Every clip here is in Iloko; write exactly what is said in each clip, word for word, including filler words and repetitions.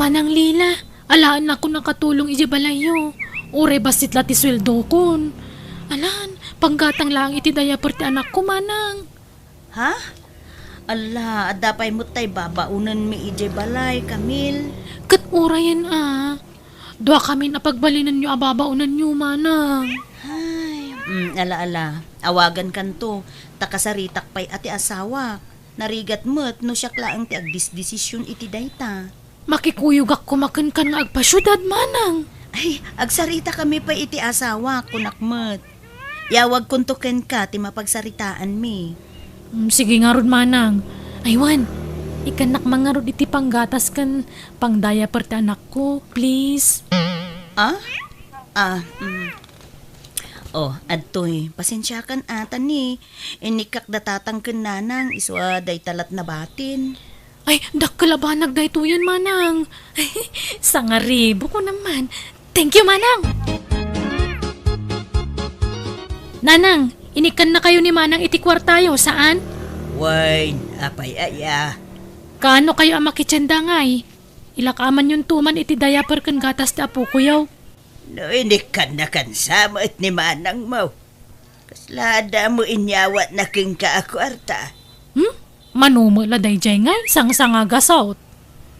Manang Lila, alaennakon a katulong idiay balayyo. Uray bassit la ti sueldokon. Alan, panggatang laeng iti diaper ti anakko, Manang. Ha? Ala, adda pay met tay babaonenmi idiay balay, Camille. Ket urayen a. Duakamin a pagbalinenyo a babaonenyo, Manang. Ay, mm, ala, ala. Awagankanto, ta kasaritak pay a ti asawak. Narigat met no siak laeng ti agdisdesisyon iti dayta. Makikuyogak koma kenkan nga agpasiudad, Manang. Ay, agsaritakami pay iti asawak, kunak met. Yawagkonto kenka ti mapagsaritaanmi. Mm, sige ngarud, Manang. Ay, wen, ikkannak man ngarud iti panggatas ken pangdiaper ti anakko, please. Ah? Ah, mm. Oh, adtoy, pasensiakan ata ni. Inikkak da tatang ken nanang, isu a dayta lat nabatin. Ay, dakkel a banag daytoyen, Manang. Sangaribo ko naman. Thank you, Manang. Nanang, inikkannakayo ni Manang iti kuartayo, saan? Wen, apay aya? Kaano kayo a makitienda ngay? Ilakaamanyonto man iti diaper ken gatas ti apokoyo. No inikkannakan sa met ni manangmo, kasla adda mo inyawatna kenka a kuarta? Hmm? Mano met la daydiay ngay, sangsangagasot.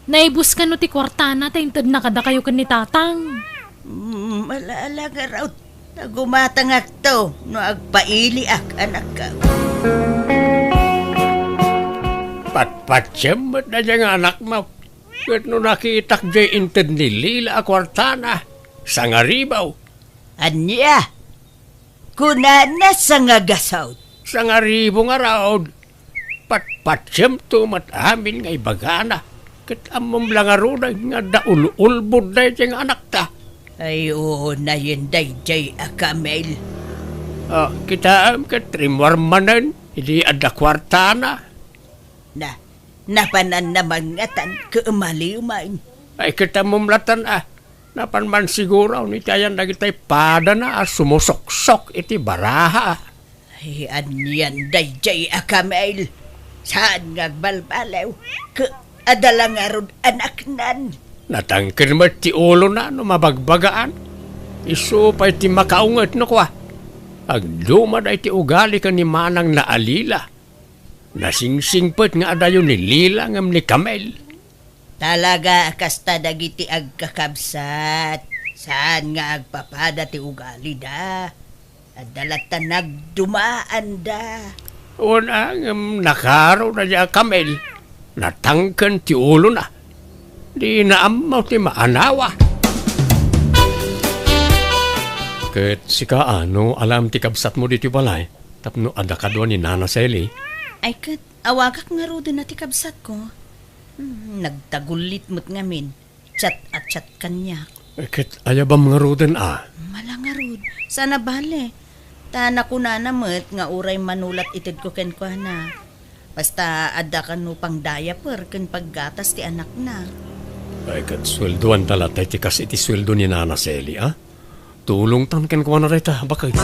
Naibus kano ti kuartana ta intedna kadakayo ken ni tatang. Hmm, ala-ala ngarud. Nagumatangakto no agpailiak, anakko. Patpatiem met daydiay nga anakmo. Ket no nakitak diay inted ni Lila a kuartana, sangaribo. Ania? Kunana sangagasot. Sangaribo ngarud. Patpatiemto met amin nga ibagana. Ket ammom la ngaruden nga adda ul-ulbod daydiay nga anakta. Ay, unayen daydiay a Camille. Ah, kitaem ket rimmuar manen idi adda kuartana. Na, napananna man ngatan ket umaliw man. Ay, ket ammom latan a, napan man siguro iti ayan dagitay padana a sumusuksok iti baraha. Ay, anian daydiay a Camille? Saan nga agbalbaliw? Ket adda la ngarud anaknan. Natangken met ti ulona no mabagbagaan. Isu pay ti makaunget no kua. Agduma daydi ugali ken ni manangna a Lila. Nasingsingpet nga adayo ni Lila ngem ni Camille. Talaga a kasta dagiti agkakabsat. Saan nga agpapada ti ugalida. Adda latta nagdumaanda. Wen a, ngem nakaro daydiay a Camille. Natangken ti ulona. Dina ammo ti maanawa. Ket sika, a, no alaem ti kabsatmo ditoy balay, tapno adda kadua ni Nana Sally? Ay ket, awagak ngaruden a ti kabsatko. Hmm, nagtagullit met ngamin. Chat a chat kaniak. Ket ayabam ngaruden a? Mala ngarud. Saan a bale. Ta nakunana met nga uray manulat itedko kenkuana. Basta adda kano pangdiaper ken paggatas ti anakna. Ay, ket sueldoanta latta iti kas iti sueldo ni Nana Sally, a? Tulongtan kenkuana dayta, baket.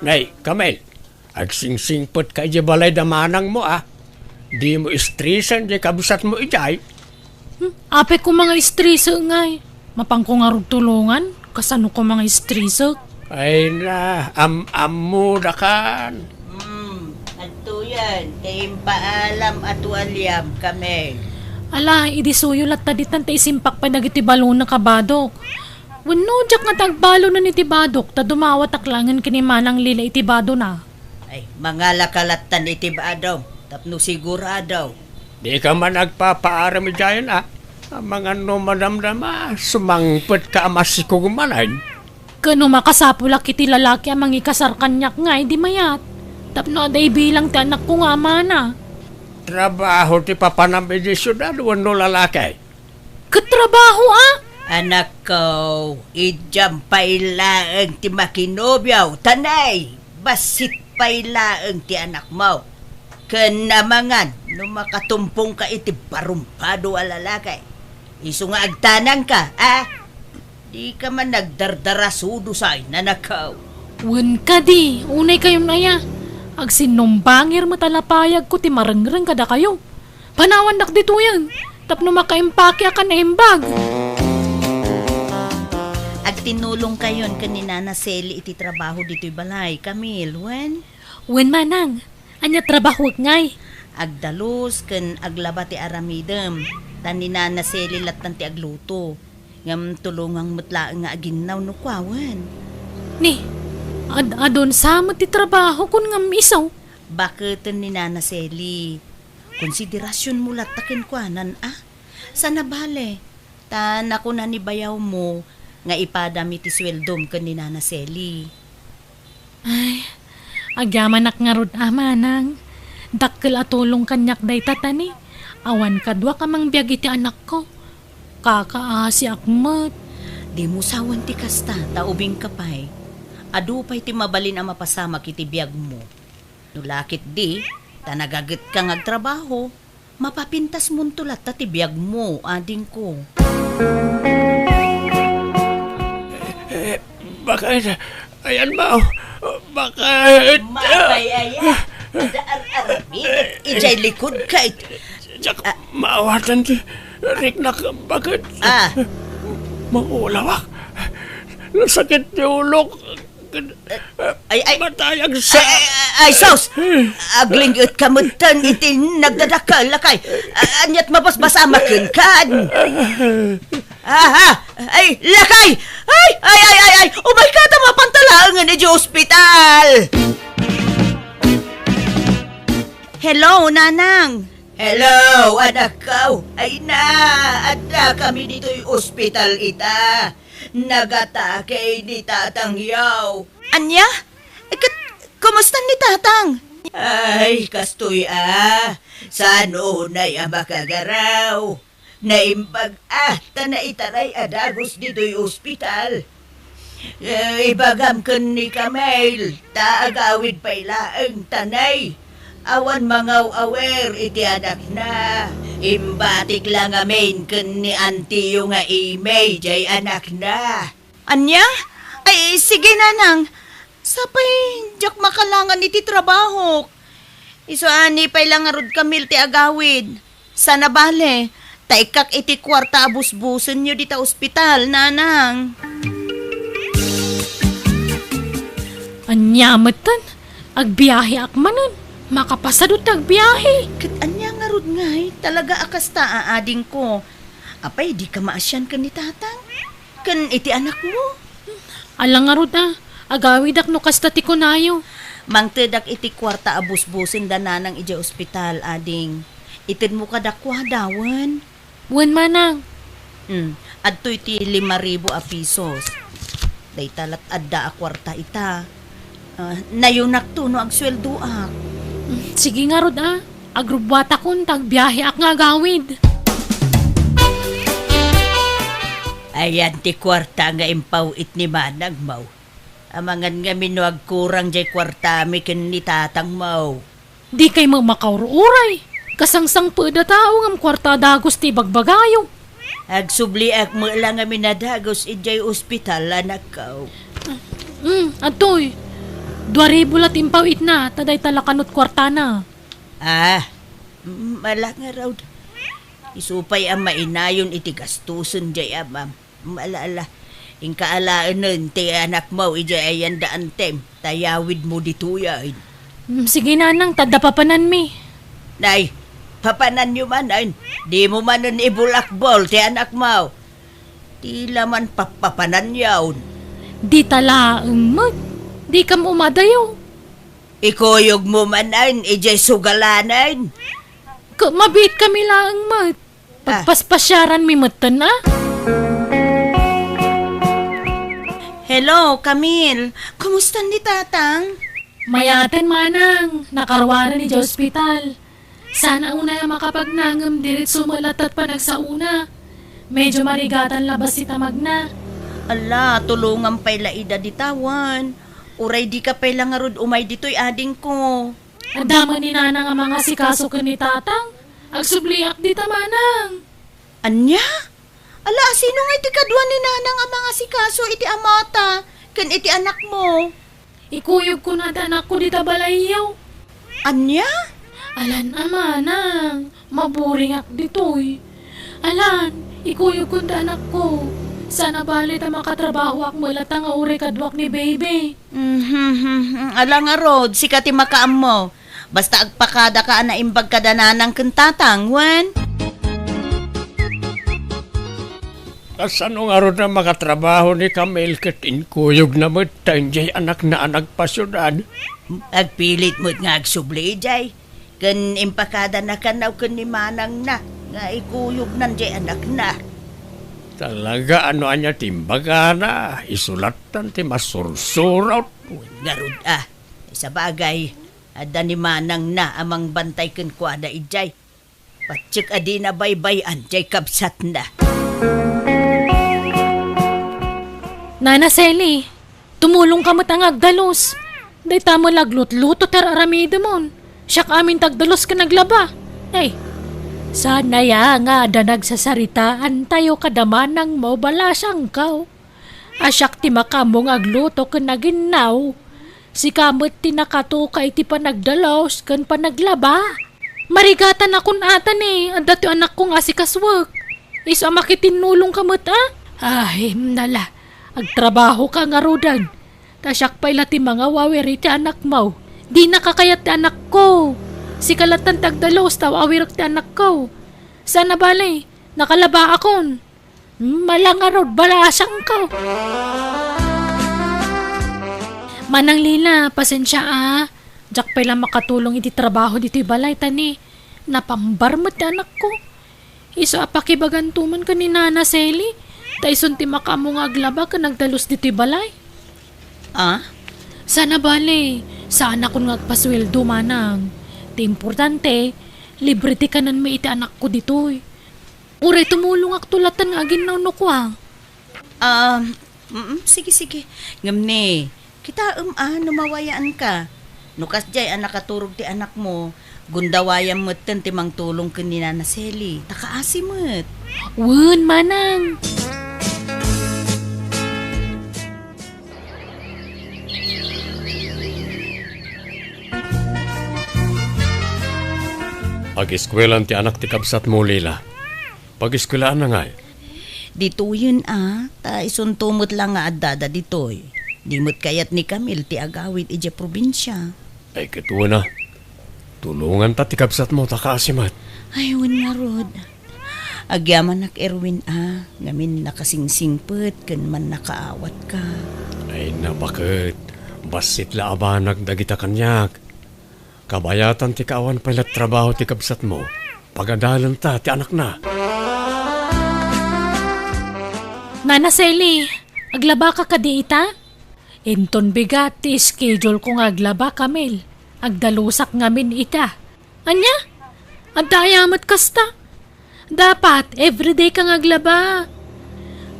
Nay, Camille, agsingsingpetka idiay balay da manangmo, a? Dimo istresen diay kabsatmo idiay. Hmm, apay koma nga istresen ngay. Mapanko ngarud tulongan, kasano koma nga istresek? Ay na, am-ammodakan. Hmm, adtoyen, ti impaalam a tualiam, Camille. Ala, idi suyo latta ditan ta isimpak pay dagiti balona, kabadok. Wenno, diak nga ti agbalonen iti badok, ta dumawatak laengen ken ni Manang Lila iti badona. Ay, mangalaka lattan iti badom, tapno sigurado. Dika man agpapaarem idiayen, a? Amangan no madamdama, sumangpetka a masikog manen. Ken no makasapulak iti lalaki a mangikasar kaniak ngay, di mayat. Tapno adda ibilang ti anakko nga amana. Trabaho ti papanam idiay siudad wenno lalaki? Ket trabaho, a? Anakko, idiam pay laeng ti makinobio, ta nay, bassit pay laeng ti anakmo. Ken amangan no makatumpongka iti barumpado a lalaki. Isu nga agtanangka, a? Dika man nagdardarasudo say, nanakaw. Wen kadi, unay kayon aya. Agsinnumbangir met a lapayagko ti marengreng kadakayo. Panawandak ditoyen tapno makaimpake a kan naimbag. Agtinulongkayon ken ni Nana Sally iti trabaho ditoy balay, Camille, wen? Wen, manang. Ania trabahoek ngay? Agdalus ken aglaba ti aramidem, ta ni Nana Sally lattan ti agluto. Ngem tulongam met laeng nga aginnaw no kuawen. Ni, ad-adun sa met ti trabaho kun ngem isu? Baketen ni Nana Sally. Konsiderasionmo latta kenkuanan, a? Sana bale, ta nakuna ni bayawmo nga ipadam iti sueldom ken ni Nana Sally. Ay, agyamanak ngarud a, manang. Dakkel a tulong kaniak dayta, ta ni, awan kaduak a mangbiag iti anakko. Kakaasiak met. Dimo sawen ti kasta, ta ubingka pay. Adu pay ti mabalin a mapasamak iti biagmo. No la ketdi, ta nagagetka nga agtrabaho, mapapintasmonto latta ti biagmo, adingko. Eh, bakit? Ayan, Mao. Bakit? Mapay aya. Ada ar-aramid. Ijay likod ka it-, Diak Ah. maawatan ti riknak. Bakit? Ah. Mangulawak. Nasakit ti ulok. Ay, ay. Matayag sa Ay, ay, ay, sus! Agling-et ka metten iti nagdadakkel, lakay. A-, ania't mabasbasamaken kan? Aha! Ay, lakay! Ay, ay, ay, ay, ay! Umay ka ta mapantalaengen iti ospital! Hello, Nanang! Hello, anakko! Ay na, adda kami ditoy ospital ita. Nagatake ni Tatang Yaw. Ania? Ket, kumusta ni Tatang? Ay, kastoy a. Saan unay a makagaraw? Naimbag a, ta naitaray a dagus ditoy ospital. Eh, ibagam ken ni Camille, ta agawid pay laeng ta nay, awan mangaw-awer iti anakna. Imbatik la ngamin ken ni antiyo nga Imay jay anakna. Ania? Ay, sige, Nanang. Sapay, diak makalangan iti trabahok. Isu a ni pay la ngarud, Camille, ti agawid. Sana bale, ta ikkak iti kuarta a busbusenyo dita ospital, Nanang. Ania metten? Agbiaheak manen. Makapasado ti agbiahe. Ket ania ngarud ngay? Talaga a kasta a adingko. Apay, dika maasian ken ni Tatang? Ken iti anakmo? Ala ngarud a, agawidak no kasta ti kunayo. Mangtedak iti kuarta a busbusen da Nanang idiay ospital, ading. Itedmo kadakuada, wen? Wen, Manang. Hmm, adtoy ti lima ribu a pisos. Dayta lat adda a kuarta ita. Ah, nayunakto no agsueldoak. Hmm, sige ngarud a. Agrubbuatakon ta agbiaheak nga agawid. Ayan ti kuarta nga impaw-it ni manangmo. Amangan ngamin no agkurang jay kuartami ken ni tatangmo. Dikay met makaur-uray. Kasangsangpet a tao ngem kuarta a dagus ti ibagbagayo. Agsubliak met la ngamin a dagus idiay ospital, anakko. Hmm, adtoy. Dua ribu la ti impaw-itna, ta dayta la kanut kuartana. Ah, mm, ala ngarud. Isu pay a mainayon iti gastusen jay amam. Mm, ala, ala. Inka alaenen ti anakmo idiay ayan da antem, ta yawidmo ditoyen. Mm, sige, Nanang, ta adda papananmi. Nay, papananyo manen. Dimo manen ibulakbol ti anakmo. Ti la man pappapananyon. Dita laeng met. Dikam umadayo. Ikuyogmo manen idiay sugalanen. Ka-, mabiitkami laeng met. Ah. Pagpaspasiaranmi metten, a? Hello, Camille. Kumusta ni Tatang? Mayaten, Manang. Nakaruaren idiay ospital. Saan a unay a makapagna ngem diretso met latta ti panagsaona. Medyo marigatan la bassit a magna. Ala, tulongam pay la ida dita wen. Uray dika pay la ngarud umay ditoy, adingko. Adda met ni Nanang a mangasikaso ken ni Tatang. Agsubliak dita, Manang. Ania? Ala, sino ngay ti kadua ni Nanang a mangasikaso iti amata ken iti anakmo? Ikuyogko ti anakko dita balayyo. Ania? Alan a manang, maburingak ditoy. Alan, ikuyogkon ti anakko. Saan a bale ta makatrabahoak met latta nga uray kaduak ni baby. Mhm, ala ngarud, sika ti makaammo. Basta agpakadaka a naimbag kada nanang ken tatang, wen? Kasano ngarud a makatrabaho ni Camille ket inkuyogna met ta idiay anakna a nagpasiudad? Agpilit met nga agsubli idiay. Ken impakadana kano ken ni manangna nga ikuyognan diay anakna. Talaga, no ania ti imbagana, isu lattan ti masursurot. Ngarud a, sabagay, adda ni manangna a mangbantay kenkuana idiay. Patiek a dina baybay-an diay kabsatna. Nana Sally, tumulongka met nga agdalus. Dayta met la aglutluto ti ar-aramidemon. Siak amin ti agdalus ken aglaba. Ay, saan aya nga adda nagsasaritaantayo kada manangmo, balasangko. A siak ti makaammo nga agluto ken aginnaw. Sika met ti nakatuka iti panagdalus ken panaglaba. Marigatanakon ata ni adda ti anakko nga asikasuek. Isu a makitinnulongka met a? Ay, nala, agtrabahoka ngaruden. Ta siak pay la ti mangawawir iti anakmo. Dinaka kayat ti anakko. Sika lattan ti agdalus ta aw-awirek ti anakko. Saan a bale, nakalabaakon. Hmm, ala ngarud, balasangko. Manang Lila, pasensia a. Diak pay la makatulong iti trabaho ditoy balay ta ni napambar met ti anakko. Isu a pakibaganto man ken ni Nana Sally, ta isun ti makaammo nga aglaba ken agdalus ditoy balay. Ah? Saan a bale, saanakon nga agpasueldo, manang. Ti importante, libre ti kanenmi iti anakko ditoy. Uray tumulongakto lattan nga aginnaw no kua. Ah, mm, sige, sige. Ngem ni, kitaem a no mawayaanka. No kasdiay a nakaturog ti anakmo, gundawayam metten ti mangtulong ken ni Nana Sally. Ta kaasi met. Wen, manang. Ageskuelaan ti anak ti kabsatmo, Lila. Pageskuelaanna ngay? Ditoyen a, ta isunto met la nga addada ditoy. Di met kayat ni Camille ti agawid idiay probinsia. Ay, ket wen a. Tulonganta ti kabsatmo ta kaasi met. Ay, wen ngarud. Agyamanak, Erwin a, ngamin nakasingsingpet ken mannakaawatka. Ay, nabaket. Bassit la a banag dagita kaniak. Kabayatan ti kaawan pay la trabaho ti kabsatmo. Pagadalenta ti anakna. Nana Sally, aglabaka kadi ita? Inton bigat ti schedule ko nga aglaba, Camille. Agdalusak ngamin ita. Ania? Adda aya met kasta? Dapat, everyday ka nga aglaba.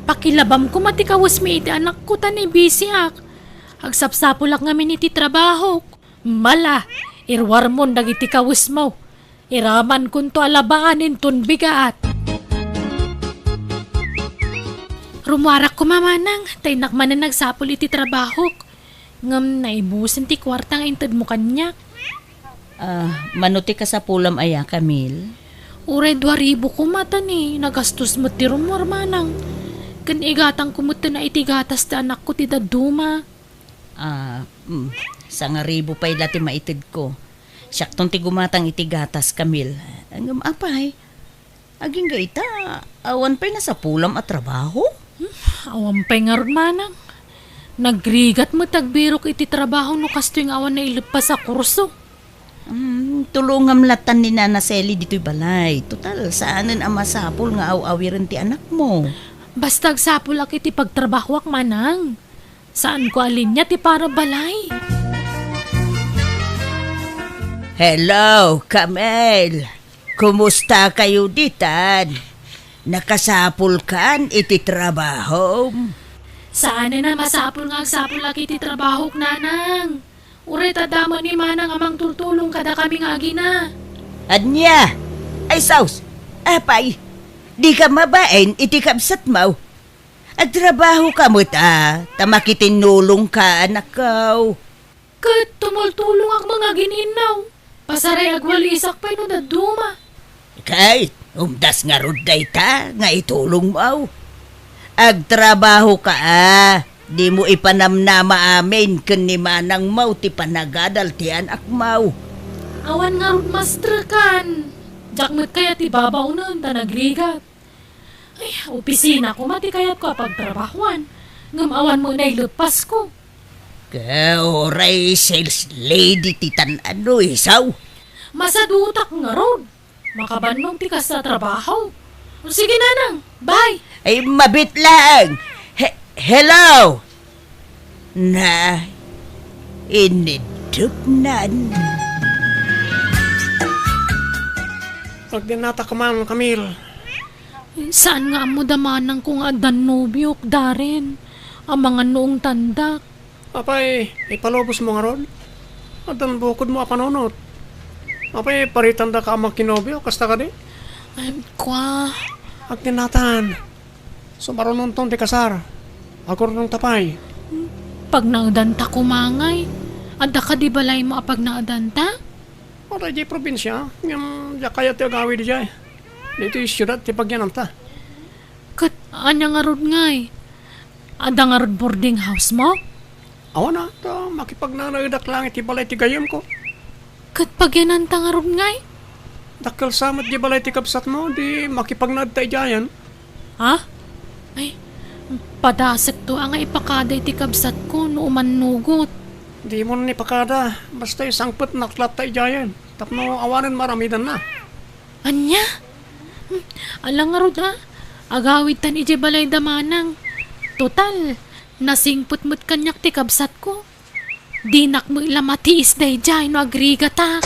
Pakilabam koma ti kawesmi iti anakko ta ni bisiak. Agsapsapulak ngamin iti trabahok. Mala, iruarmon dagiti kawesmo. Iramankonto a labaan inton bigat. Rumuarak koma manang, ta innak manen agsapul iti trabahok. Ngem naibusen ti kuarta nga intedmo kaniak. Ah, mano ti kasapulam aya, Camille? Uray dua ribu koma ta ni nagastos met ti rumuar manang. Ken igatangko metten a iti gatas ti anakko ti dadduma. Ah, mm, sangaribu pay la ti maitedko. Siakton ti gumatang iti gatas, Camille. Ngem apay, agingga ita, awan pay nasapulam a trabaho? Hmm, awan pay ngarud manang. Nagrigat met agbirok iti trabaho no kastoy nga awan naileppas a kurso. Hmm, tulongam lattan ni Nana Sally ditoy balay. Total, saanen a masapul nga aw-awiren ti anakmo. Basta agsapulak iti pagtrabahoak manang. Saanko a linia ti para balay. Hello, Camille. Kumusta kayo ditan? Nakasapulkan iti trabahom? Saanen a masapul nga agsapulak iti trabahok, nanang. Uray ta adda met ni manang a mangtultulong kadakami nga agina. Ania? Ay, sus! Apay, dika mabain iti kabsatmo? Agtrabahoka met a, ta makitinnulongka, anakko. Ket tumultulongak met nga agin-innaw. Pasaray, agwalisak pay no dadduma. Kay, umdas ngarud dayta nga itulongmo. Agtrabahoka a, dimo ipanamnama amin ken ni manangmo ti panagadal ti anakmo. Awan ngarud, mastrekan. Diak met kayat ti babaonen ta nagrigat. Ay, opisina koma ti kayatko a pagtrabahoan, ngem awan met naileppasko. Ka, uray sales lady ti tan-ano, isaw? Masadutak ngarud. Makabannog ti kasta a trabaho. O sige, nanang, bye. Ay, mabit lang. He-, hello? Na, inidupnan. Agdennata koma, Camille. Saan nga ammo da manangko nga addan nobiok, Darren? Amangan no ungtandak. Apay, ipalubosmo ngarud? Addan bukodmo a panunot. Apay, paritandaka a makinobio, kasta kadi? Ay, kua. Agdennatan. Sumarunonton ti kasar. Agurnongta pay. Pagnaedanta koma ngay. Adda kadi balaymo a pagnaedanta? Uray diay probinsia, ngem diak kayat ti agawid idiay. Ditoy siudad ti pagyananta. Ket ania ngarud ngay? Adda ngarud boarding house mo? Awan a, ta makipagnanaedak laeng iti balay ti gayyemko. Ket pagyananta ngarud ngay? Dakkel sa met di balay ti kabsatmo, di makipagnaedta idiayen. Ha? Ay, padasekto a nga ipakada iti kabsatko no umannugot. Dimon ipakada, basta isangpet natlatta idiayen, tapno awanen maramidanna. Ania? Hmm, ala ngarud a, agawidtan idiay balay da manang. Total, nasingpet met kaniak ti kabsatko. Dinak met la matiis daydiay no agrigata.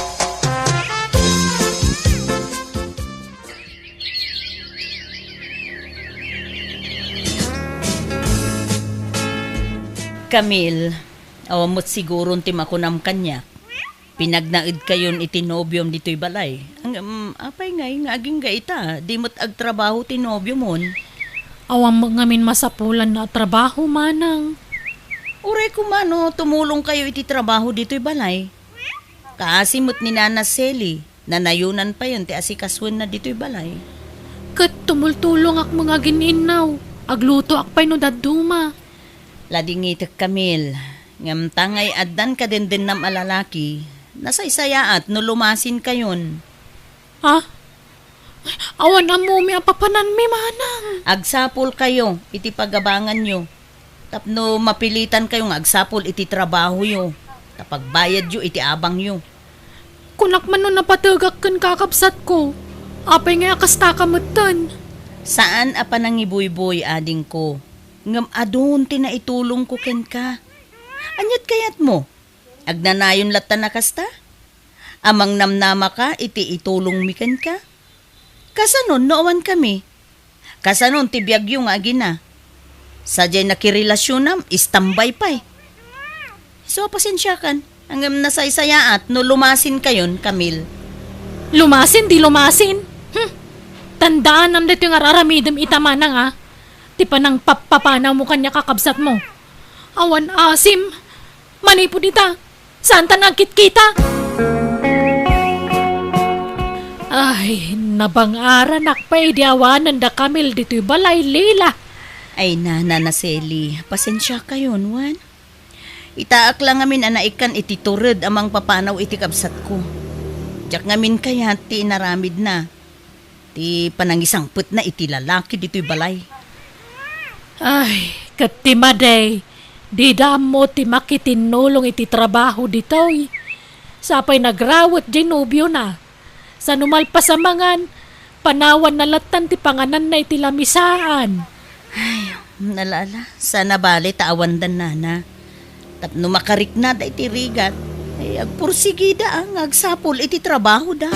Camille, awan met siguron ti makunam kaniak. Pinagnaedkayon iti nobiom ditoy balay. Ngem, apay ngay nga agingga ita, di met agtrabaho ti nobiomon? Awan met ngamin masapulanna a trabaho, manang. Uray koma no tumulongkayo iti trabaho ditoy balay. Kaasi met ni Nana Sally, nanayonan payen ti asikasuenna ditoy balay. Ket tumultulongak met nga agin-innaw, aglutoak pay no dadduma. Ladingitek, Camille. Ngem ta ngay addan kadendennam a lalaki, nasaysayaat no lumasinkayon. Ha? Awan ammomi a papananmi, manang. Agsapulkayo iti pagabanganyo tapno mapilitankayo nga agsapul iti trabahoyo, ta pagbayadyo iti abangyo. Kunak man no napategak ken kakabsatko, apay nga kastaka metten? Saan a panangibuyboy, adingko, ngem adun ti naitulongko kenka. Aniat kayatmo? Agnanayon latta a kasta? Amangnamnamaka iti itulongmi kenka? Kasanon no awankami? Kasanon ti biagyo nga agina? Sadiay nakirelasionam, istambay pay. Isu a pasensiakan, ngem nasaysayaat no lumasinkayon, Camille. Lumasin, di lumasin? Hmm. Tandaanam daytoy nga ar-aramidem ita, manang, a. Ti panangpappapanawmo kaniak a kabsatmo. Awan asim. Manipud ita, saanta nga agkitkita. Ay, nabang-aranak pay idi awanen da Camille ditoy balay, Lila. Ay, Nana Sally, pasensiakayon, wen. Itaak la ngamin a naikkan iti tured a mangpapanaw iti kabsatko. Diak ngamin kayat ti inaramidna. Ti panangisangpetna iti lalaki ditoy balay. Ay, ket ti madi, dida ammo ti makitinnulong iti trabaho ditoy. Sapay nagrawet diay nobiona. Sano malpas a mangan, panawanna lattan ti pangananna iti lamisaan. Ay, ala, ala, saan a bale ta awandan, Nana. Tapno makariknada iti rigat, ay agpursigida, a, nga agsapul iti trabahoda.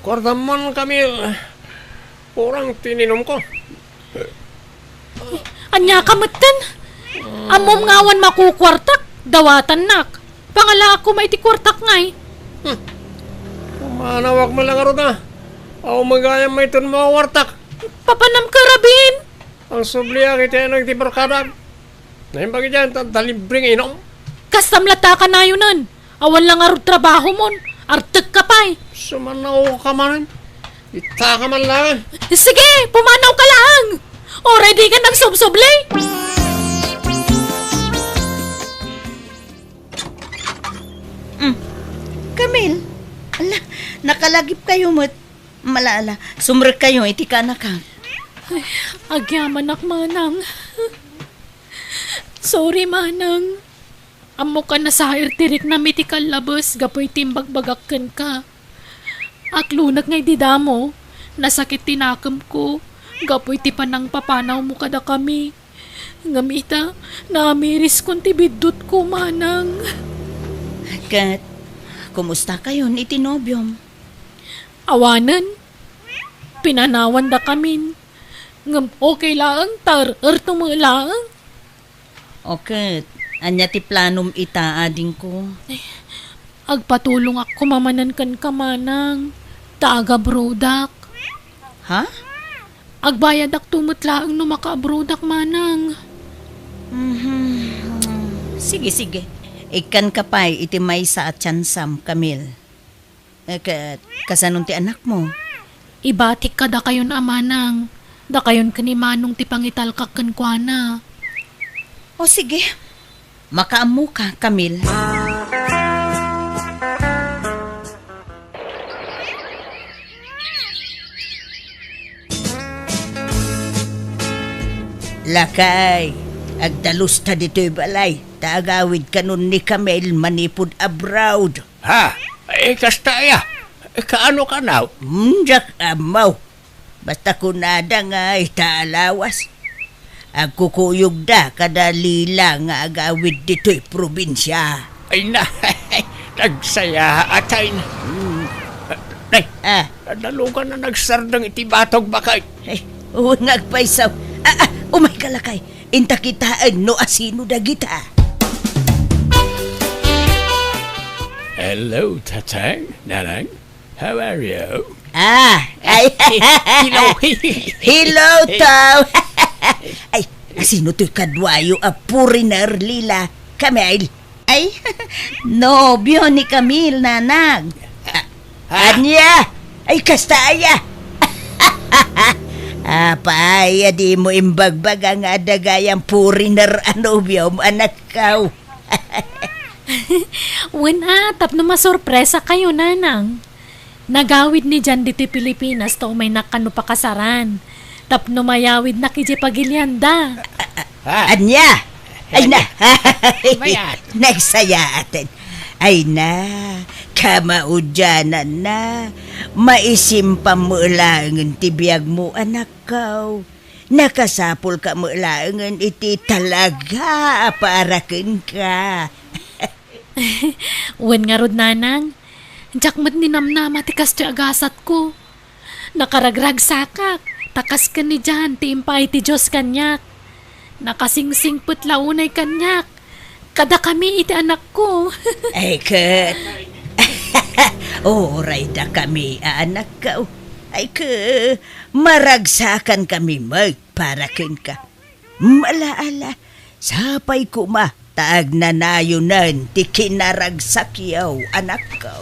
Kuartam man, Camille. Kurang ti ininumko. Ania ka metten? Ammom nga awan makukuartak, dawatannak. Pangalaak koma iti kuartak ngay. Hmm. Pumanawak met la ngarud a. Aw, magayam mayton makukuartak. Papanam ka, Rabin? Ang subliak iti anang ti barkadak. Naimbag idiay, ta, ta libre nga inom. Kastam latta kanayonan. Awan la ngarud trabahomon. Artek ka pay. Sumanaw ka manen. Ita ka man lang. Sige, pumanaw ka lang. Oray di ka nagsubsubli. Mm. Camille, ala, nakalagip kayo met. Mala, ala, sumrek kayo iti kanaka. Ay, agyamanak, manang. Sorry, manang. Ammok a nasair ti riknam iti kallabes gapu iti imbagbagak kenka. Aklonek nga idi damo, nasakit ti nakemko gapu iti panangpapanawmo kadakami. Ngem ita, naamiriskon ti biddutko, manang. Ket, kumusta kayon iti nobiom? Awanen, pinanawandakamin. Ngem okay laeng, ta er-erto met laeng. O ket, ania ti planom ita, adingko? Eh, agpatulongak koma manen kenka, manang, ta agabrodak. Ha? Agbayadakto met laeng no makaabrodak, manang. Mhm. Sige, sige. Ikkanka pay iti maysa a tiansam, Camille. Eh, ket, kasanon ti anakmo? Ibatik kadakayon a manang, dakayon ken ni Manong ti pangitalkak kenkuana. O sige, makaammoka, Camille. Lakay, agdalusta ditoy balay, ta agawidkanon ni Camille manipud abroad. Ha? Eh, kasta aya? Eh, kaano kanaw? Hmm, diak ammo. Basta kunada nga ita a lawas, agkukuyogda kada Lila nga agawid ditoy probinsia. Ay na, nagsayaat ay na. Hmm. Nay, ah, nadalugan na nagsardeng iti batog bakay. Ay, wen nga agpayso. Ah, ah, umayka lakay. Inta kitaen no asino dagita. Hello, Tatang, Nanang. How are you? Ah, ay. Hello. Hello, Tom. Ay, asino toy kaduayo a foreigner, Lila? Camille. Ay, nobio ni Camille, Nanang. Ah, ha? Ania? Ay, kasta aya. Apay, a dimo imbagbaga nga adda gayam foreigner a nobiom, anakko? Wen a, tapno masorpresa kayo, Nanang. Nagawid ni Jan ditoy Pilipinas ta umaynak kano pakasaran. Tapno mayawidnak idiay pagilianda. Ha? Ania? Ay na. Mayat. Nagsayaaten. Ay na. Kamaudianan na. Maisimpam met laengen ti biagmo, anakko. Nakasapulka met laengen iti talaga a para kenka. Wen ngarud, Nanang, diak met ninamnama ti kastoy a gasatko. Nakaragragsakak, ta kas ken ni Jan ti impaay ti Dios kaniak. Nakasingsingpet la unay kaniak, kadakami iti anakko. Ay, ket, uray dakami a anakko. Ay, ket, maragsakankami met para kenka. Ala, ala, sapay koma ta agnanayonen ti kinaragsakyo, anakko.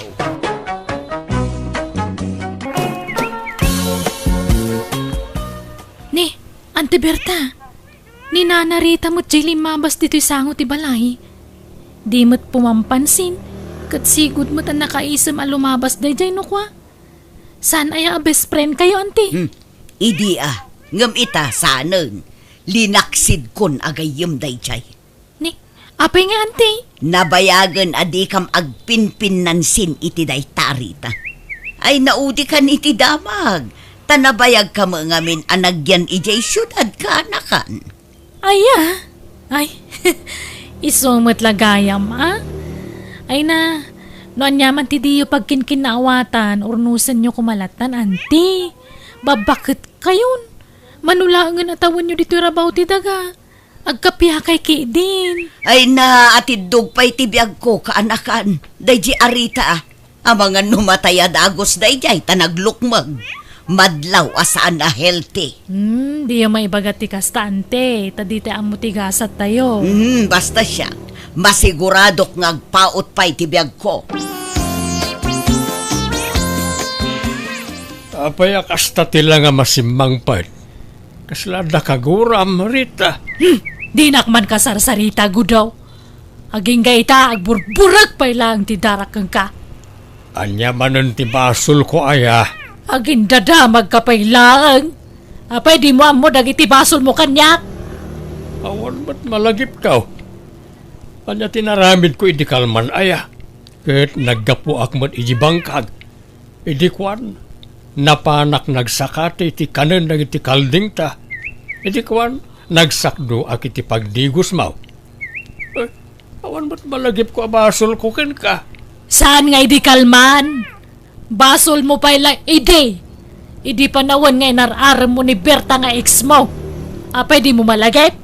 Ni, Auntie Berta, ni Nana Rita met diay limmabas ditoy sango ti balay. Di met pumampansin, ket sigud met a nakaisem a lumabas daydiay no kua. Saan aya a best friend kayo, Auntie? Hmm. Idi a, ngem ita, saanen. Linaksidkon a gayyem daydiay. Ni, apay nga, Auntie? Nabayagen a dikam agpinpinnansin iti dayta a Rita. Ay, naudikan iti damag, ta nabayagka met ngamin a nagyan idiay siudad, kaanakan. Aya? Ay, isu met la gayam, a? Ay na, no aniaman ti diyo pagkinkinnaawatan, urnosenyo koma lattan, Auntie. Babbaketkayon. Mano laengen a tawenyo ditoy rabaw ti daga. Agkapiakay ketdin. Ay na, atiddog pay ti biagko, kaanakan. Daydiay a Rita, a. Amangan no matay a dagus daydiay ta naglukmeg. madlaw a saan a healthy. Hmm, diyo maibaga ti kasta, ante, ta dita ammo ti gasat tayo. Hmm, basta siya, masiguradok nga agpaut pay ti biagko. Apay a kasta ti la nga masimmangpet? Kasla adda kaguram, Rita? Hmm, dinak man kasarsarita, Gudaw. Agingga ita, agburburek pay laeng ti darak kenka. Ania manen ti basolko aya? Agindadamagka pay laeng. Apay dimo ammo dagiti basolmo kaniak? Awan met malagipko. Ania ti naramidko idi kalman aya? Ket naggapuak met idi bangkag. Idi kuan, napanak nagsakati ti kanen dagiti kaldingta. Idi kuan, nagsakdoak iti pagdigosmo. Eh, awan met malagipko a basolko kenka. Saan nga idi kalman? Basolmo pay la idi. Idi panawen nga inar-aremmo ni Berta nga ex mo. Apay dimo malagip?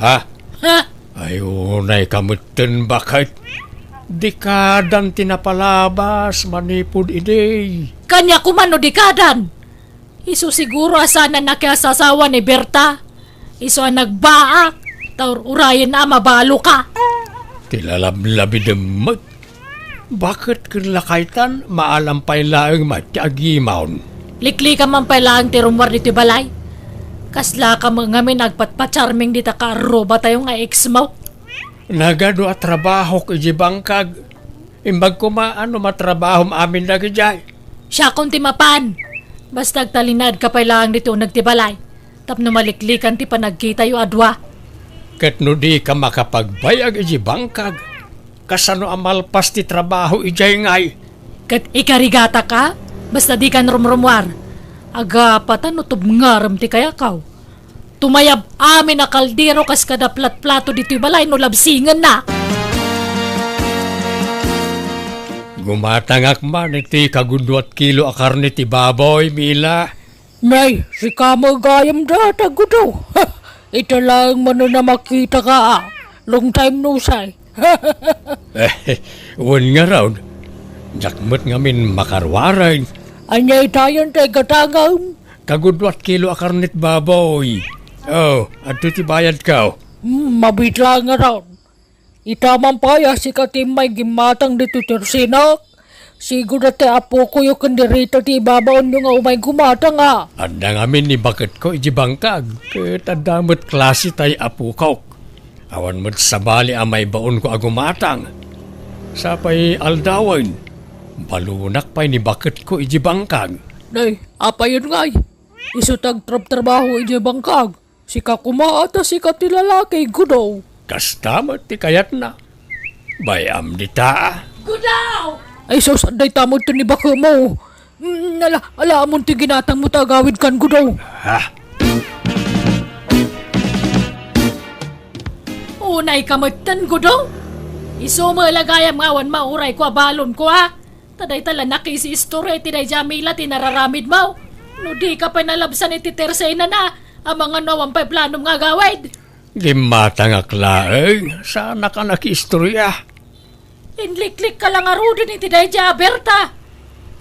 Ha? Ha? Ay, unayka metten, baket. Dekadan ti napalabas manipud idi. Kaniak koma no dekadan. Isu siguro a saan a nakiasasawa ni Berta. Isu a nagbaak, ta ur-urayen a mabaloka. Ti lalablabidem met. Baket ken lakaytan, maalam pay laeng met ti agimon. Liklikam man pay laeng ti rummuar ditoy balay. Kaslakam ngamin agpatpacharming dita kaarrubatayo nga ex mo. Nagadu a trabahok idiay bangkag. Imbag koma no matrabahom amin dagidiay. Siakon ti mapan. Basta agtalinaedka pay laeng ditoy uneg ti balay. Tapno maliklikan ti panagkitayo a dua. Ket no dika makapagbayag idiay bangkag, kasano a malpas ti trabaho idiay ngay? Ket ikarigataka, basta dikan rumrumuar. Agapatan no tubngarem ti kayakaw. Tumayab amin a kaldero kas kada platplato ditoy balay no labsingenna. Gumatangak man iti kaguduat kilo a karne ti baboy, Mila. Nay, sika met gayam data, Gudaw. Ha! Ita laeng manen a makitaka, a. Long time no see. Eh, wen ngarud, diak met ngamin makaruaren. Ania itayen ti gatangem? Kaguduat kilo a karne ti baboy. Oh, adtoy ti bayadko. Hmm, mabiit laeng ngarud. Ita man pay a sika ti immay gimmatang ditoy tersenak. Sigurda ti apokoyo ken ni Rita ti ibabaonyo nga umay gumatang, a. Adda ngamin ni baketko idiay bangkag, ket adda met klase tay apokok. Awan met sabali a maibaonko a gumatang. Sapay aldawen, balonak pay ni baketko idiay bangkag. Nay, apayen ngay? Isu ti agtrabtrabaho idiay bangkag. Sika koma a ta sika ti lalaki, Gudaw. Kasta met ti kayatna. Bay-am dita, a. Gudaw! Ay sus, dayta met ti ni bakemo. Mm, ala, ala, amon ti ginatangmo ta agawidkan, Gudaw. Ha? Unayka metten, Gudaw. Isu met la gayam nga awan maurayko a balonko, a. Ta dayta la nakisiistorya iti daydiay a Mila ti nararamidmo. No dika pay nalabsan iti tersenana, amangan no awan pay planom nga agawid. Gimmatangak laeng, saanak a nakiistorya. Inliklikka la ngaruden iti daydiay a Berta.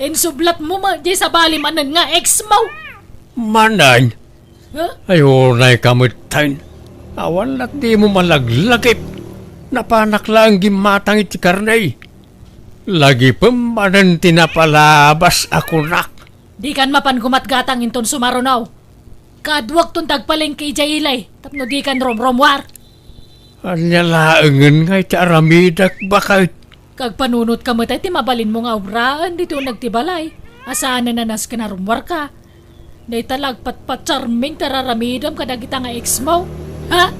Insublatmo met diay sabali manen nga ex mo. Manen? Ha? Ay, unayka metten. Awan lat dimo malaglagip. Napanak laeng gimmatang iti karne. Lagipem manen ti napalabas a kunak. Dikan mapan gumatgatang inton sumaruno. Kaaduakton ti agpalengke idiay ili, tapno dikan rumrumuar. Ania laengen nga iti aramidek, baket? Kagpanunotka met ti mabalinmo nga obraen ditoy uneg ti balay, a saanen a nasken a rummuarka. Dayta la agpatpacharming ti ar-aramidem kadagita nga ex mo. Ha?